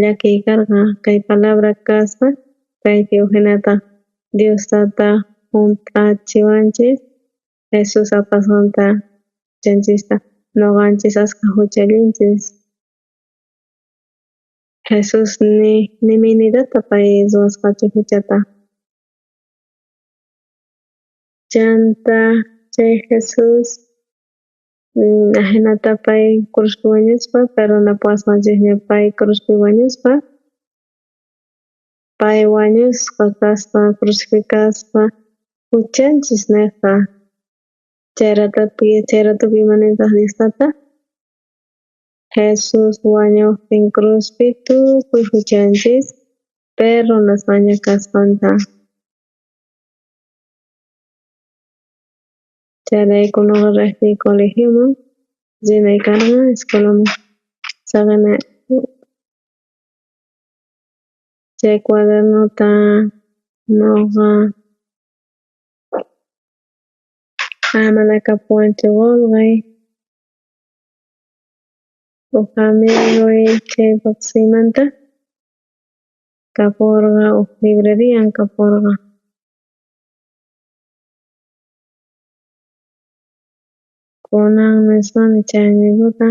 llakiy karqa kay palabra kasqa kaypi ujinata Dios tata junt'achiwanchis Jesús apasqanta juchanchista nuqanchis ashkha juchallinchis. Jesús ni imaynitata pay ruwasqachu juchata. Chanta chay Jesús ajinata pay cruzpi wañuspa perdonapuwasqanchikña pay cruzpi wañuspa pay wañusqa kaspa crucificasqa juchanchis nejta chayratopi imanintaq Dios tata Jesús wañujtin cruzpi tukuy juchanchis perdonasqaña kasqanta. Chayrayku nuqa rejtiy colegioman Rinay karqa escuelaman saqena chay cuadernota nuqa mana kapuwanchu qullqiy uj amigoy chay papasuymanta kapuwarqa uj librerian kapuwarqa. Kunan nisqani chay amigota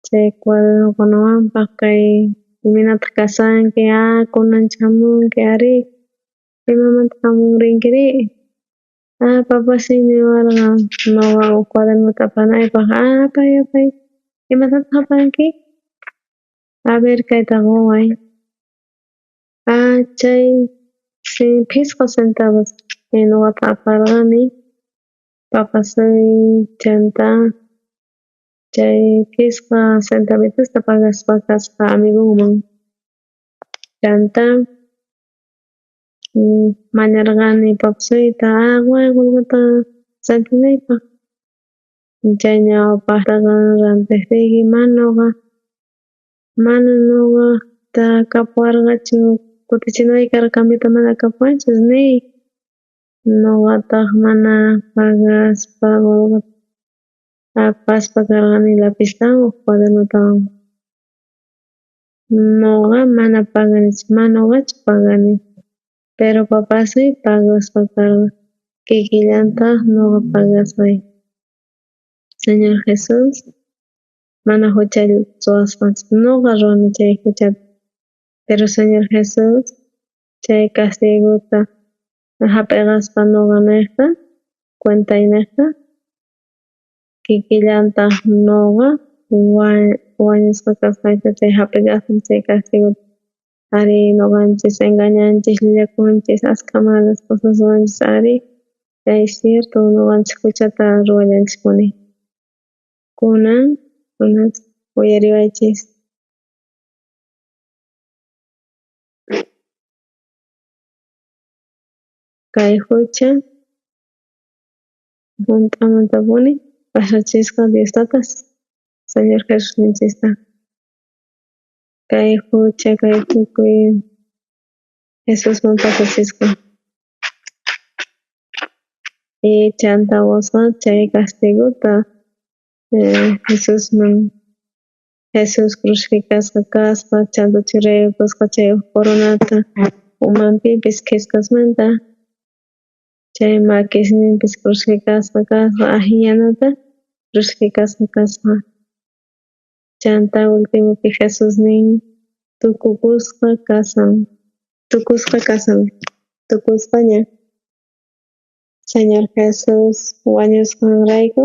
chay cuaderno qunawanpaq kay imaynataq kasanki kunanchu jamunki arí imamantaq jamunrinkiri papasuy niwarqa nuqa uj cuadernota apanaypaq apay apay imatataq apanki a ver kayta quway chay phisqa centavos nuqataq aparqani papasuy chanta chay phisqa centavitosta pagasqa kasqa amigunman chanta mañarqani papasuyta quway qullqita rantinaypaq chay ñawpaqtaqa rantiqtiyki mana nuqa mana nuqaqta kapuwarqachu kutichinaway karqa cambiota mana kapuwanchu niy nuqataq mana pagaspa apaspa karqani lapiztawan uj cuadernotawan nuqa mana paganichu mana nuqachu pagani pero papasuy pagasqa karqa kikillantaq nuqa pagasqay Señor Jesus mana jucha ruwasqanchu nuqa ruwani chay juchata pero Señor Jesus chay castigota jap'iqasqa nuqanejta cuentaynejta kikillantaq nuqa wañusqa kasqayta chay jap'iqasqa chay castigota arí nuqanchis engañanchis llullakunchis askha malas cosas ruwanchis arí chay cierto nuqanchis juchata ruwallanchispuni kunan runas uyariwaychis. Kay jucha junt'amantapuni pasachisqa Dios tatas Señor Jesusninchista kay jucha kay tukuy Jesusman pasachisqa y chanta qusqa chay castigota Jesusman Jesus crucificasqa kasqa chanta churaykusqa chay uj coronata umanpipis khiskasmanta chay makisninpis crucificasqa kasqa ajinata crucificasqa kasqa chanta ultimopi Jesus nin tukukusqa kasan tukusqa kasan tukusqaña Señor Jesus wañusqanrayku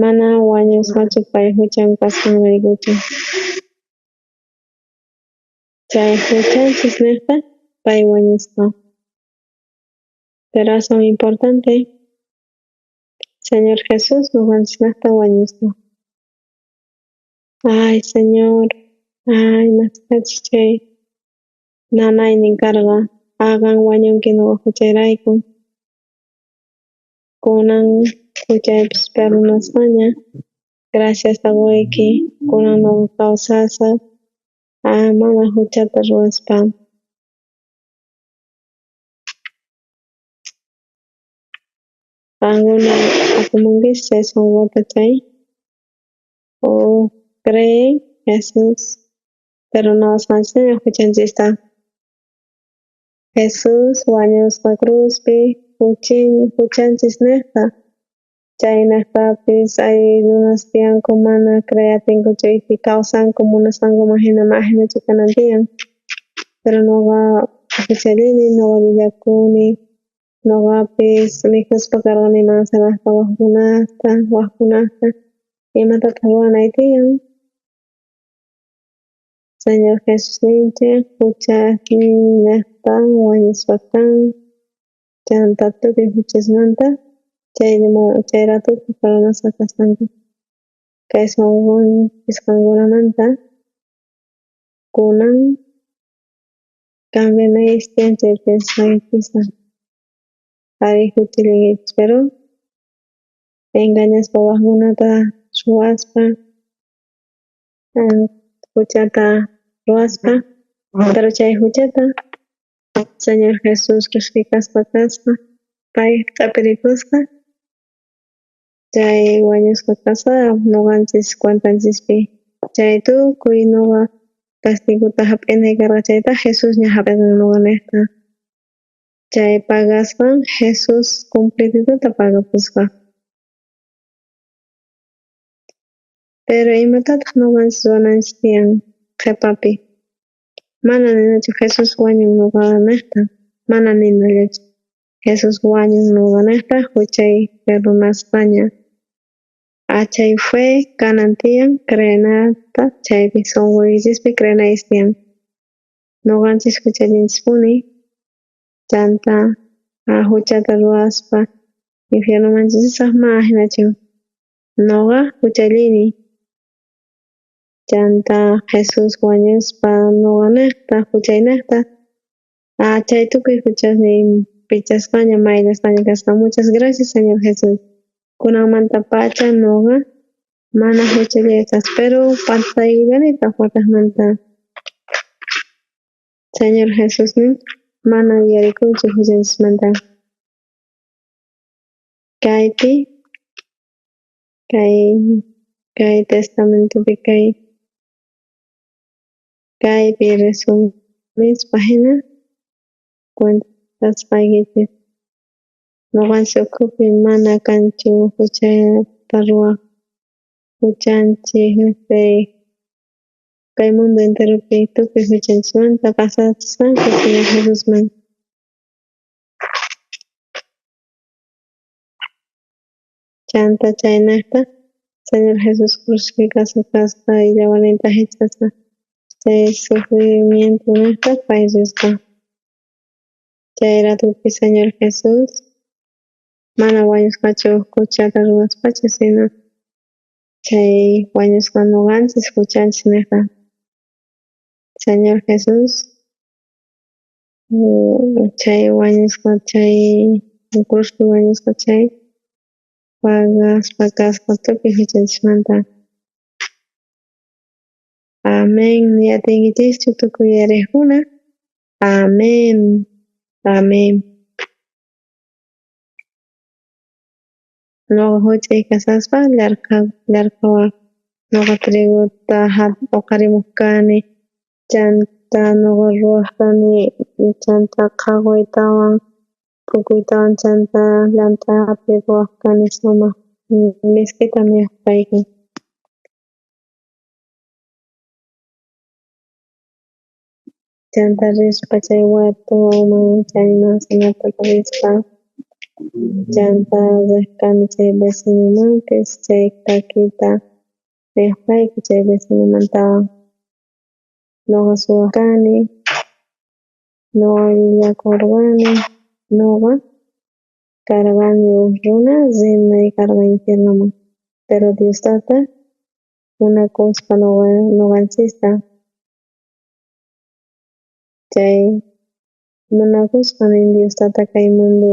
mana wañusqachu pay juchan kasqanraykuchu chay juchanchis niqta pay wañusqa pero aswan importante Señor Jesus nuqanchisnaqta wañusqa ay Señor ay mashkhachus chay nanaynin karqa qan wañunki nuqa juchayrayku kunan juchaypis perdonasqaña graciasta quyki kunan nuqa kawsasaq mana juchata ruwaspa. Qankuna apamunkichis chay sunquta chay uj creen Jesus perdonawasqanchista juchanchista Jesus wañusqa cruzpi juchanchis niqta chaynejtapis hay runas tiyanku mana creey atinkuchu kawsanku munasqankuman jina mana ajinachu kanan tiyan pero nuqa juchallini nuqa llullakuni nuqapis mikhuspa karqani manzanasta wajkunasta wajkunasta imatataq ruwanay tiyan Señor Jesusninchik juchasninnejta wañusqa kan chanta tukuy juchasmanta chay ratuta perdonasqa kasqanku kay sunqunchis qankunamanta kunan cambianaykichis tiyan chay piensasqaykichista arí juchallinkichis pero Engañaspa wajkunata suwaspa, juchata ruwaspa, pero chay juchata Señor Jesús crucificasqa kasqa, pay q'epirikusqa, chay wañusqa kasqa nuqanchis cuentanchispi. Chay tukuy nuqa castigota jap'inay karqa chayta Jesusña jap'irqan nuqanejta. Chay pagasqan Jesús completitota pagapusqa. Pero imatataq nuqanchis ruwananchis tiyan qhipapi? Mana ninachu Jesús wañun nuqanejta, mana ninallachu. Jesús wañun nuqanejta juchay perdonasqaña. Chay fe kanan tiyan creenata chaypi sunquykichispi creenaykichis tiyan. Nuqanchis juchallinchispuni, chanta juchata ruwaspa infiernomanchu risaj, mana jinachu. Nuqa juchallini. Chanta Jesús wañuspa nuqanejta juchaynejta, chay tukuy juchasniy pichasqaña mayllasqaña kasqa. Muchas gracias, Señor Jesús. Kunanmantapacha nuqa mana juchallisaj, pero pantaykullanitaq watejmanta. Señor Jesús nin, mana yuyarikunchu juchanchismanta. Kaypi, kay testamentopi, kaypi resumispa jina cuentasqaykichis. Nuqanchis ukhupi mana kanchu juchata ruwaj, juchanchis kay mundo enteropi tukuy juchanchismanta pasachisqanku Señor Jesusman. Chanta chaynejta Señor Jesús crucificasqa kasqa y yawarninta jich'asqa chay sufrimiento nejta pay risqa. Chay ratupi Señor Jesús mana wañusqachu juchata ruwaspachu, sino chay wañusqa nuqanchis juchanchis nejta. Señor Jesús chay wañusqa chay cruzpi wañusqa chay pagaspa kasqa tukuy juchanchismanta. Amén. Yatiykichischu tukuy uyarejkuna. Amén. Amén. Nuqa juch'uy kashaspa llarqhawaj nuqa trigota uqharimuj kani, chanta nuqa ruwaj kani, chanta qhaqoytawan p'ukuytawan chanta llant'api ruwaj kani sumaq misk'ita mikhuj kayku. Chanta rispa chay huertoman chay manzanata rispa, chanta rej kani chay vecinomanpis chay takita riq kayku chay vecinomantawan. Nuqa suwaj kani, nuqa llullakorqani, nuqa karqani uj runa rinay karqa infiernoman, pero Dios tata munakuspa nuqanchista chay munakuspa nin Dios tata kay mundo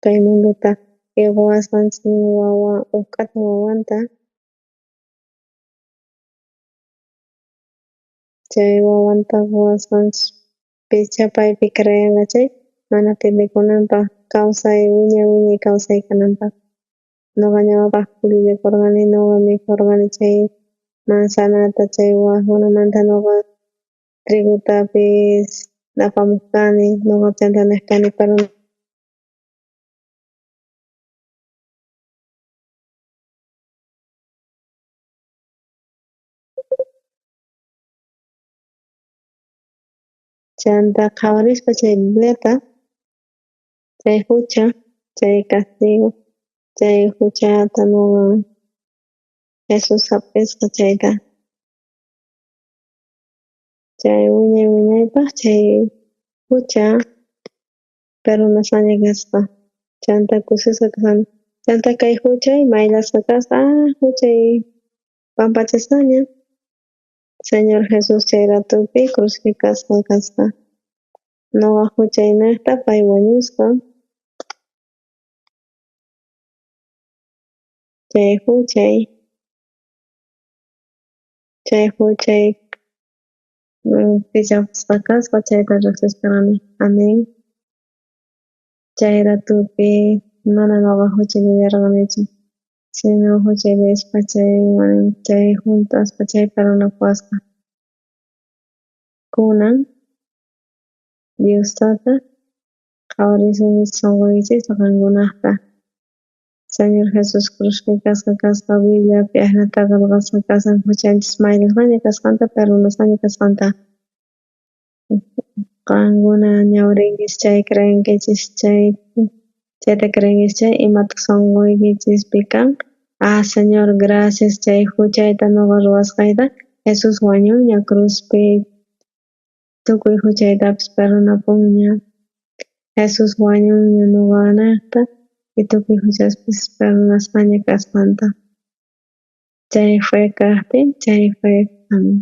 kay mundota quwasqanchis wawa uj k'ata wawanta, chay wawanta quwasqanchis pichá paypi creenqa chay mana pierdekunanpaj kawsay wiñay wiñay kawsay kananpaj. Nuqa ñawpajpi llullakorqani, nuqa mikhorqani chay manzanata chay wajkunamanta nuqa trigotapis apamuj kani, nuqa chanta nej kani pero chanta qhawarispa chay Bibliata chay jucha chay castigo chay juchata nuqa Jesús jap'isqa chayta chay wiñay wiñaypaj chay jucha perdonasqaña kasqa chanta kusisqa kashani chanta kay juchay mayllasqa kasqa juchay pampachasqaña Señor Jesús chay ratupi crucificasqa kasqa nuqa juchaynejta pay wañusqa. Chay juchay, chay juchay pichapusqa kasqa chayta rejsisqarani. Amén. Chay ratupi mana noqa juchallillarqanichu, sino juchallispa chay chay junt'aspa chay perdonapuwasqa. Kunan Dios Tata qhawarisunchis sunquykichista qankunajta. Señor Jesús cruzpi kasqa kasqa Bibliapi ajinata qhelqasqa kashan juchanchis mayllasqaña kasqanta perdonasqaña kasqanta. Qankuna ñawrinkichis chay creenkichis chay chayta creenkichis chay imataq sunquykichispi kan. Ah, Señor, gracias chay juchayta noqa ruwasqayta Jesús wañunña cruzpi tukuy juchaytapis perdonapunña. Jesús wañunña noqanejta y tukuy juchaspis perdonasqaña kasqanta. Chay fe kajtin, chay fe amén.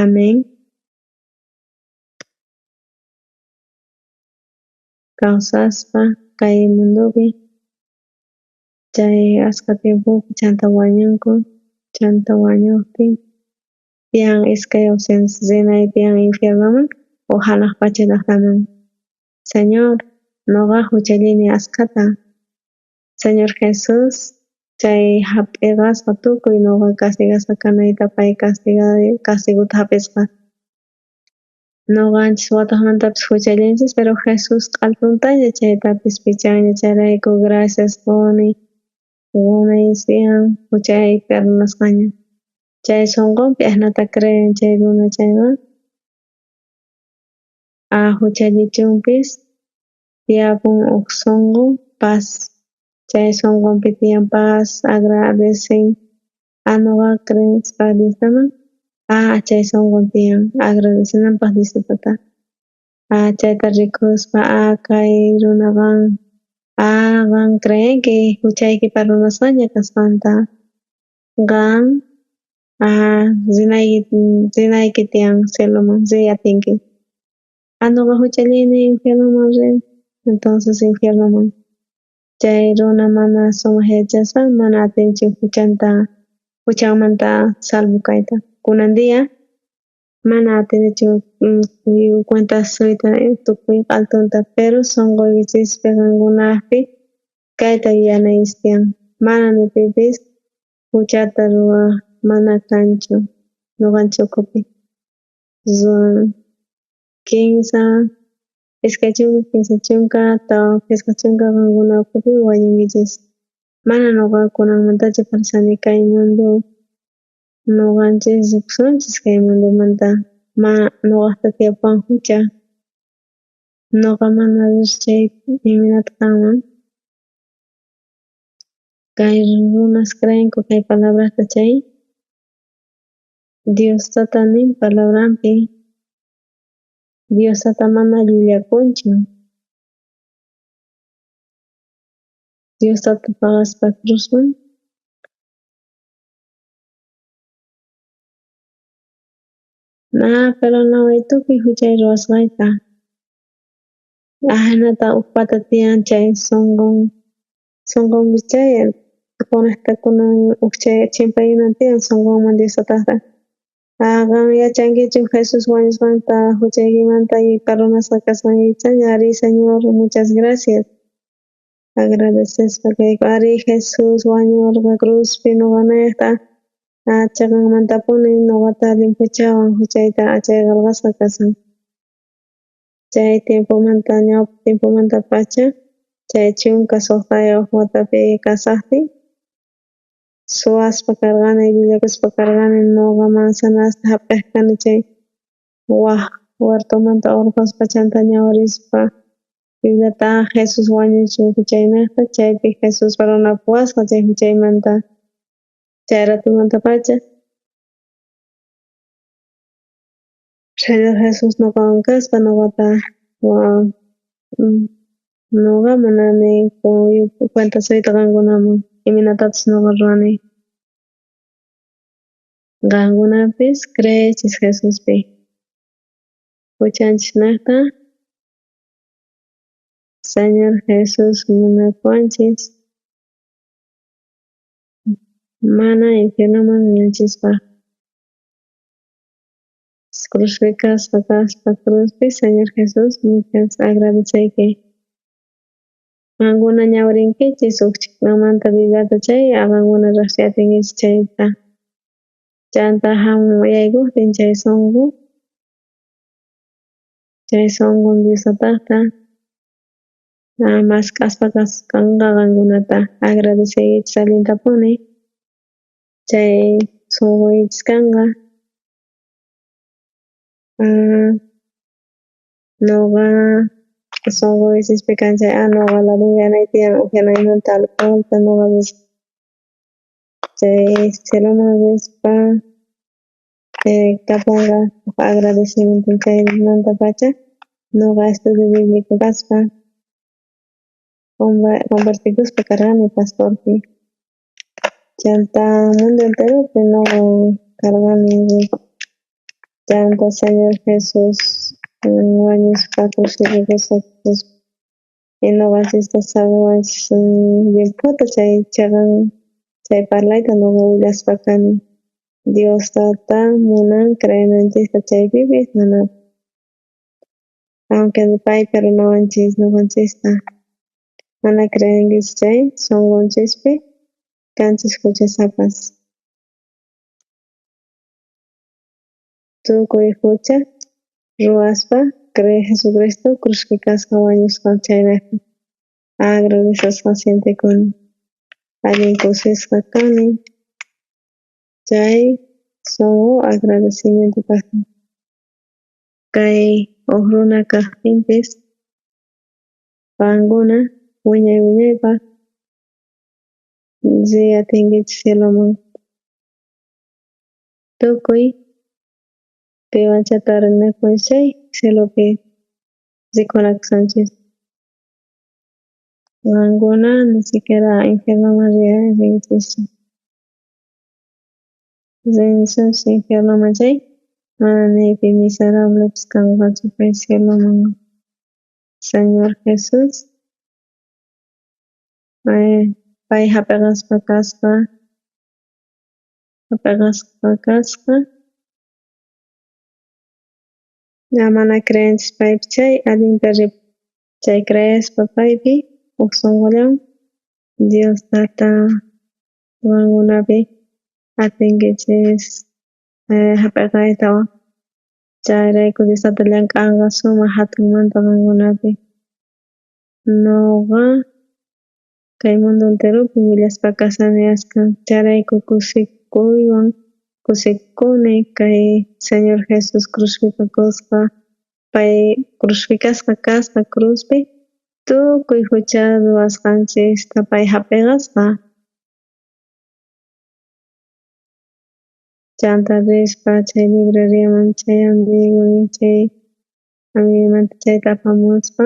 Amén. Kawsaspa kay mundopi chay askha tiempopi chanta wañunku, chanta wañujtin tiyan iskay opciones rinay tiyan infiernoman o hanaq pacha llaqtaman. Señor, noqa juchallini askhata. Señor Jesús, chay hap'iqasqa tukuy noqa castigasqa kanayta pay castigota hap'isqa. Noqanchis wataqmantapis juchallinchis, pero Jesús q'altuntaña chaytapis pichanña chayrayku gracias qoni qonaysiyan juchay perdonasqaña. Chay sunqunpi ajinata creen chay runa chayqa a juchallichunpis tiyapun uj sunqu paz chay sunqunpi tiyan paz agradecen a noqa creespa Diostaman a chay sunqun tiyan agradecenanpaq Dios Tatata. A chayta rikuspa a kay runaqa a qan creenki juchayki perdonasqaña kasqanta. Qan a rinayki tiyan cieloman riy atinki. A noqa juchallini infiernoman riy entonces infiernoman. Chay runa mana sumaq yachaspa mana atinchu juchanta juchanmanta salvo kayta. Kunan día mana atinichu cuentasuyta tukuy q'altunta, pero sunquykichispi qankunajpi kayta yuyanaychis tiyan. Mana ni pipis juchata ruwaj mana kanchu noqanchis ukhupi. Kinsa 20 30 40 qankuna ukhupi wañunkichis. Mana noqa kunanmantachu parlashani kay mundo noqanchis ripusunchis kay mundomanta ma noqajta tiyapuwan jucha. Noqa mana chay imaynata kanman. Kay runas creenku kay palabrasta chay Dios Tata nin palabranpi Dios Tata mana llullakunchu. Dios Tata paqaspa cruzman na perdonaway tukuy juchay ruwasqayta. Ajinata uj pata tiyan chay sunqunpi chay conectakunan uj chay chimpayunan tiyan sunqunman Dios Tatajta. Ah, qan yachankichu Jesús wañusqanta juchaykimanta y perdonasqa kasqankichaña. Arí, Señor, muchas gracias. Agradecespa kayku. Arí, Jesús wañurqa cruzpi noqanejta. Ah, chaqanmantapuni noqata limpuchawan juchayta achay qhelqasqa kashan. Chay tiempomanta ñawpa tiempomanta pacha chay 16 watapi kasajtin suwaspa karqani llullakuspa karqani noqa manzanasta hap'ej kani chay waj huertomanta urqhuspa chanta ñawrispa Bibliata Jesús wañuchun juchaynejta chaypi Jesús perdonapuwasqa chay juchaymanta chay ratomanta pacha Señor Jesús noqawan kaspa noqata noqa munani cuentasuyta qankunaman imaynatachus noqa ruwani. Qankunapis creeychis Jesuspi. Juchanchisnejta Señor Jesús munakuwanchis. Mana infiernoman rinanchispaj. Crucificasqa kaspa cruzpi Señor Jesús, muchas agradeceyki. Qankuna ñawirinkichis uj chhikamanta Bibliata chay, qankuna riqsiy atinkichis chayta. Chanta yaykojtin chay sonqo, chay sonqon Dios tatajta mask'aspa kanqa qankunata. Agradeceykichis allintapuni chay sonqoykichis kanqa. Noqa sonqoykichispi kan chay noqa ladunyanay tiyan ujyanaymanta alcoholta, noqa chay cieloman rispa kaponqa uj agradecimiento chaymantapacha noqa estudio bíblico kaspa convertikuspa karqani pastorpi. Chanta mundo enteropi noqa karqani. Chanta Señor Jesús wañuspa crucificasqa y noqanchista saqewanchis llimphuta chay cheqan chay parlayta noqa willaspa kani. Dios tata munan creenanchista chaypipis mana. Aunque pay perdonawanchis noqanchista. Mana creenkichis chay sonqonchispi kanchis juchasapas. Tukuy jucha ruwaspa cree Jesucristo crucificasqa wañusqa chayrayku agradecesqa sientekuni. Allin kusisqa kani chay sonqo agradecimiento kajtin. Kay uj runa kajtinpis qankuna wiñay wiñaypaj riy atinkichis cieloman. Tukuy piwanchá tarinakunchis chay cielopi rikunakusunchis. Qankuna ni siquiera infiernoman rinkichischu. Rinsunchis infiernoman chay mana ni pi miserablepis kanqachu kay cieloman. Señor Jesús pay hap'iqaspa kasqa, hap'iqasqa kasqa. Ya mana creenchis paypi chay allinta ripun. Chay creespa paypi uj sonqollawan Dios tata qankunapi atinkichis hap'iqaytawan. Chayrayku Dios tata llank'anqa sumaq jatunmanta qankunapi. Noqa kay mundo enteropi willaspa kashani ashkha. Chayrayku kusikuywan kusikuni kay Señor Jesús crucificakusqa, pay crucificasqa kasqa cruzpi tukuy jucha ruwasqanchista pay hap'iqasqa. Chanta rispa chay libreriaman chay amigo chay amigoymanta chayta apamuspa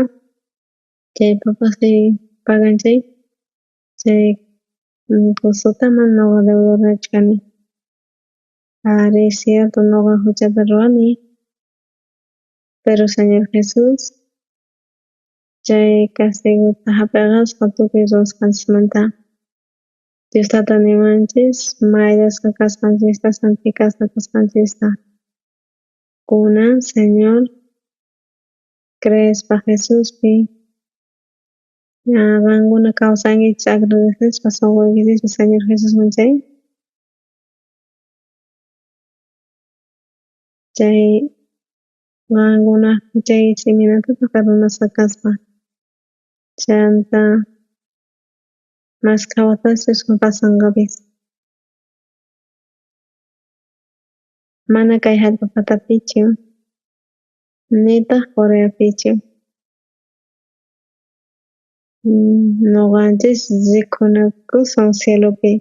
chay papasniy pagan chay chay cosota mana noqa deudornachu kani. Ari, cierto, noqa juchata ruwani, pero Señor Jesús chay castigota hap'iqasqa tukuy ruwasqanchismanta. Dios tata niwanchis mayllasqa kasqanchista, santificasqa kasqanchista. Kunan, Señor, creespa Jesuspi, qankuna kawsankichis agradecespa sonqoykichispi Señor Jesusman chay. Chay qankuna juchaykichis imaynatataq perdonasqa kasqa. Chanta mashkha wataschus pasanqapis. Mana kay jallp'a patapichu, nitaq Coreapichu. Noqanchis rikunakusun cielopi.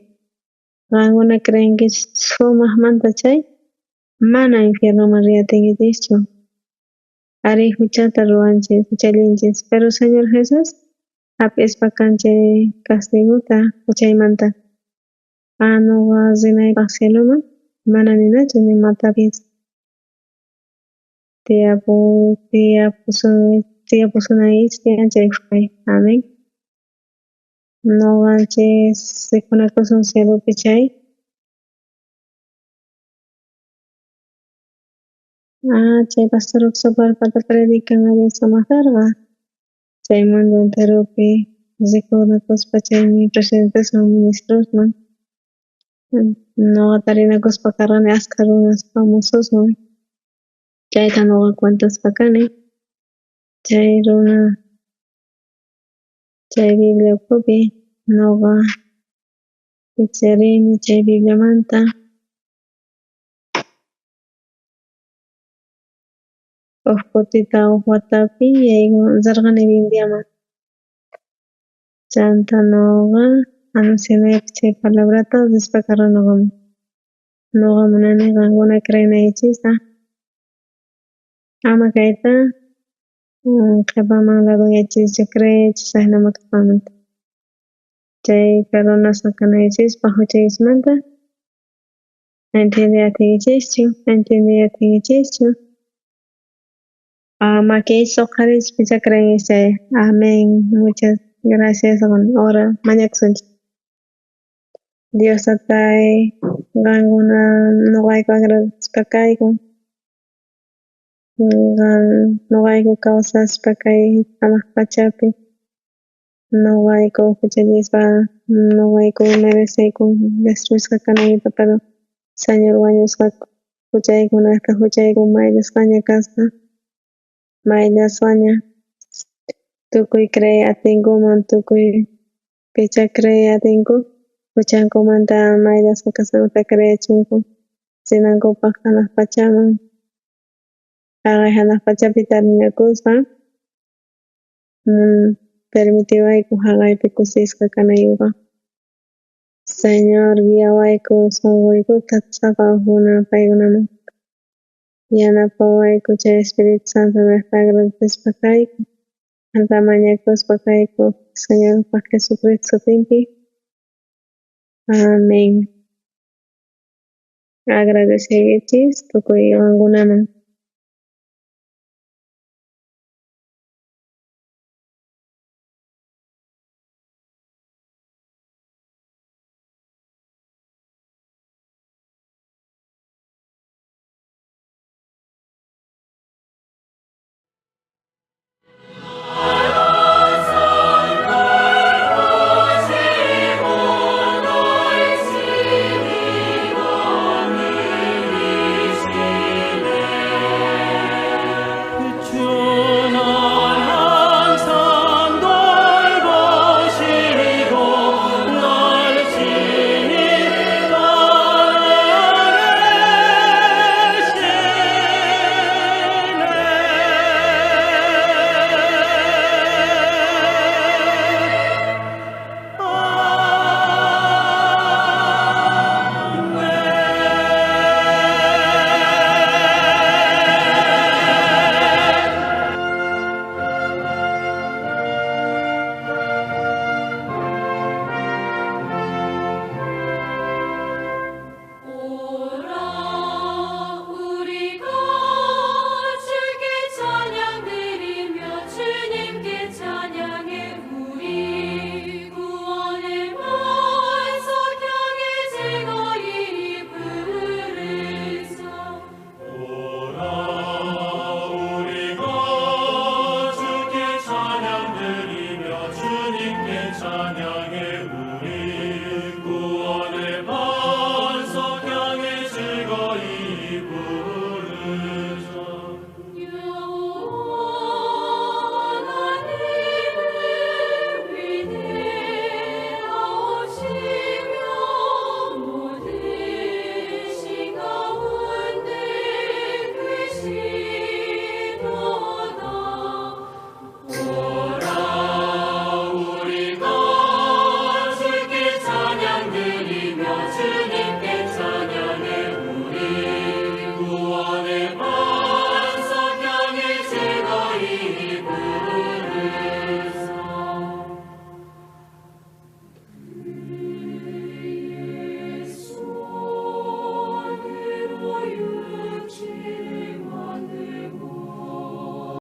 Qankuna creenkichis sumaqmanta chay mana infiernoman riy atinkichischu. Ari juchata ruwanchis, juchallinchis, pero Señor Jesús hap'ispa kan chay castigota juchaymanta. Noqa rinaypaj cieloman mana ninachu nimatapis. Tiyapusunaykichis tiyan chay fe. Amén. Noqanchis rikunakusun cielopi chay. Chay pastor Oxoparpata predican allin sumaq karqa. Chay mundo enteropi rikunakuspa chaymi presidentesman ministrosman. Nuqa tarinakuspa karqani askha runas famososwan. Chayta nuqa cuentaspa kani. Chay runa chay Biblia ukhupi nuqa picharini chay Bibliamanta. Uj kutita uj watapi rirqani Bibliaman. Chanta nuqa anuncianaypaq chay palabrata rispa karqani nuqaman. Nuqa munani qankuna creenaykichista. Ama kayta qhipaman laduyachiychu creeychis ajinama kasqanmanta. Chay perdonasqa kanaykichispaq huchaykichismanta. Entiende atiykichischu, entiende atiykichischu. Makiychis uqhariychis pichá creenkis chay. Amén. Muchas gracias. Ahora mañakusunchis. Dios tatay, qankuna nuqayku agradecespa kayku. Qan nuqayku kawsaspa kay hanaq pachapi. Nuqayku huchallispa nuqayku mereceyku destruisqa kanayta, pero Señor wañusqa huchaykunata huchayku mayllasqaña kasqa. Mayllasqaña. Tukuy creey atinkuman, tukuy pichá creey atinku, huchankumanta mayllasqa kasqankuta creechunku, rinankupaq hanaq pachaman. Haqay hanaq pachapi tarinakuspa permitiwayku haqaypi kusisqa kanaykupaq. Señor guiawayku sunquykuta sapa ujkuna paykunaman. Yanapawayku chay Espíritu Santo agradecespa kayku. Qanta mañakuspa kayku Señorpa Jesucristo sutinpi. Amén. Agradeceykichis tukuy qankunaman.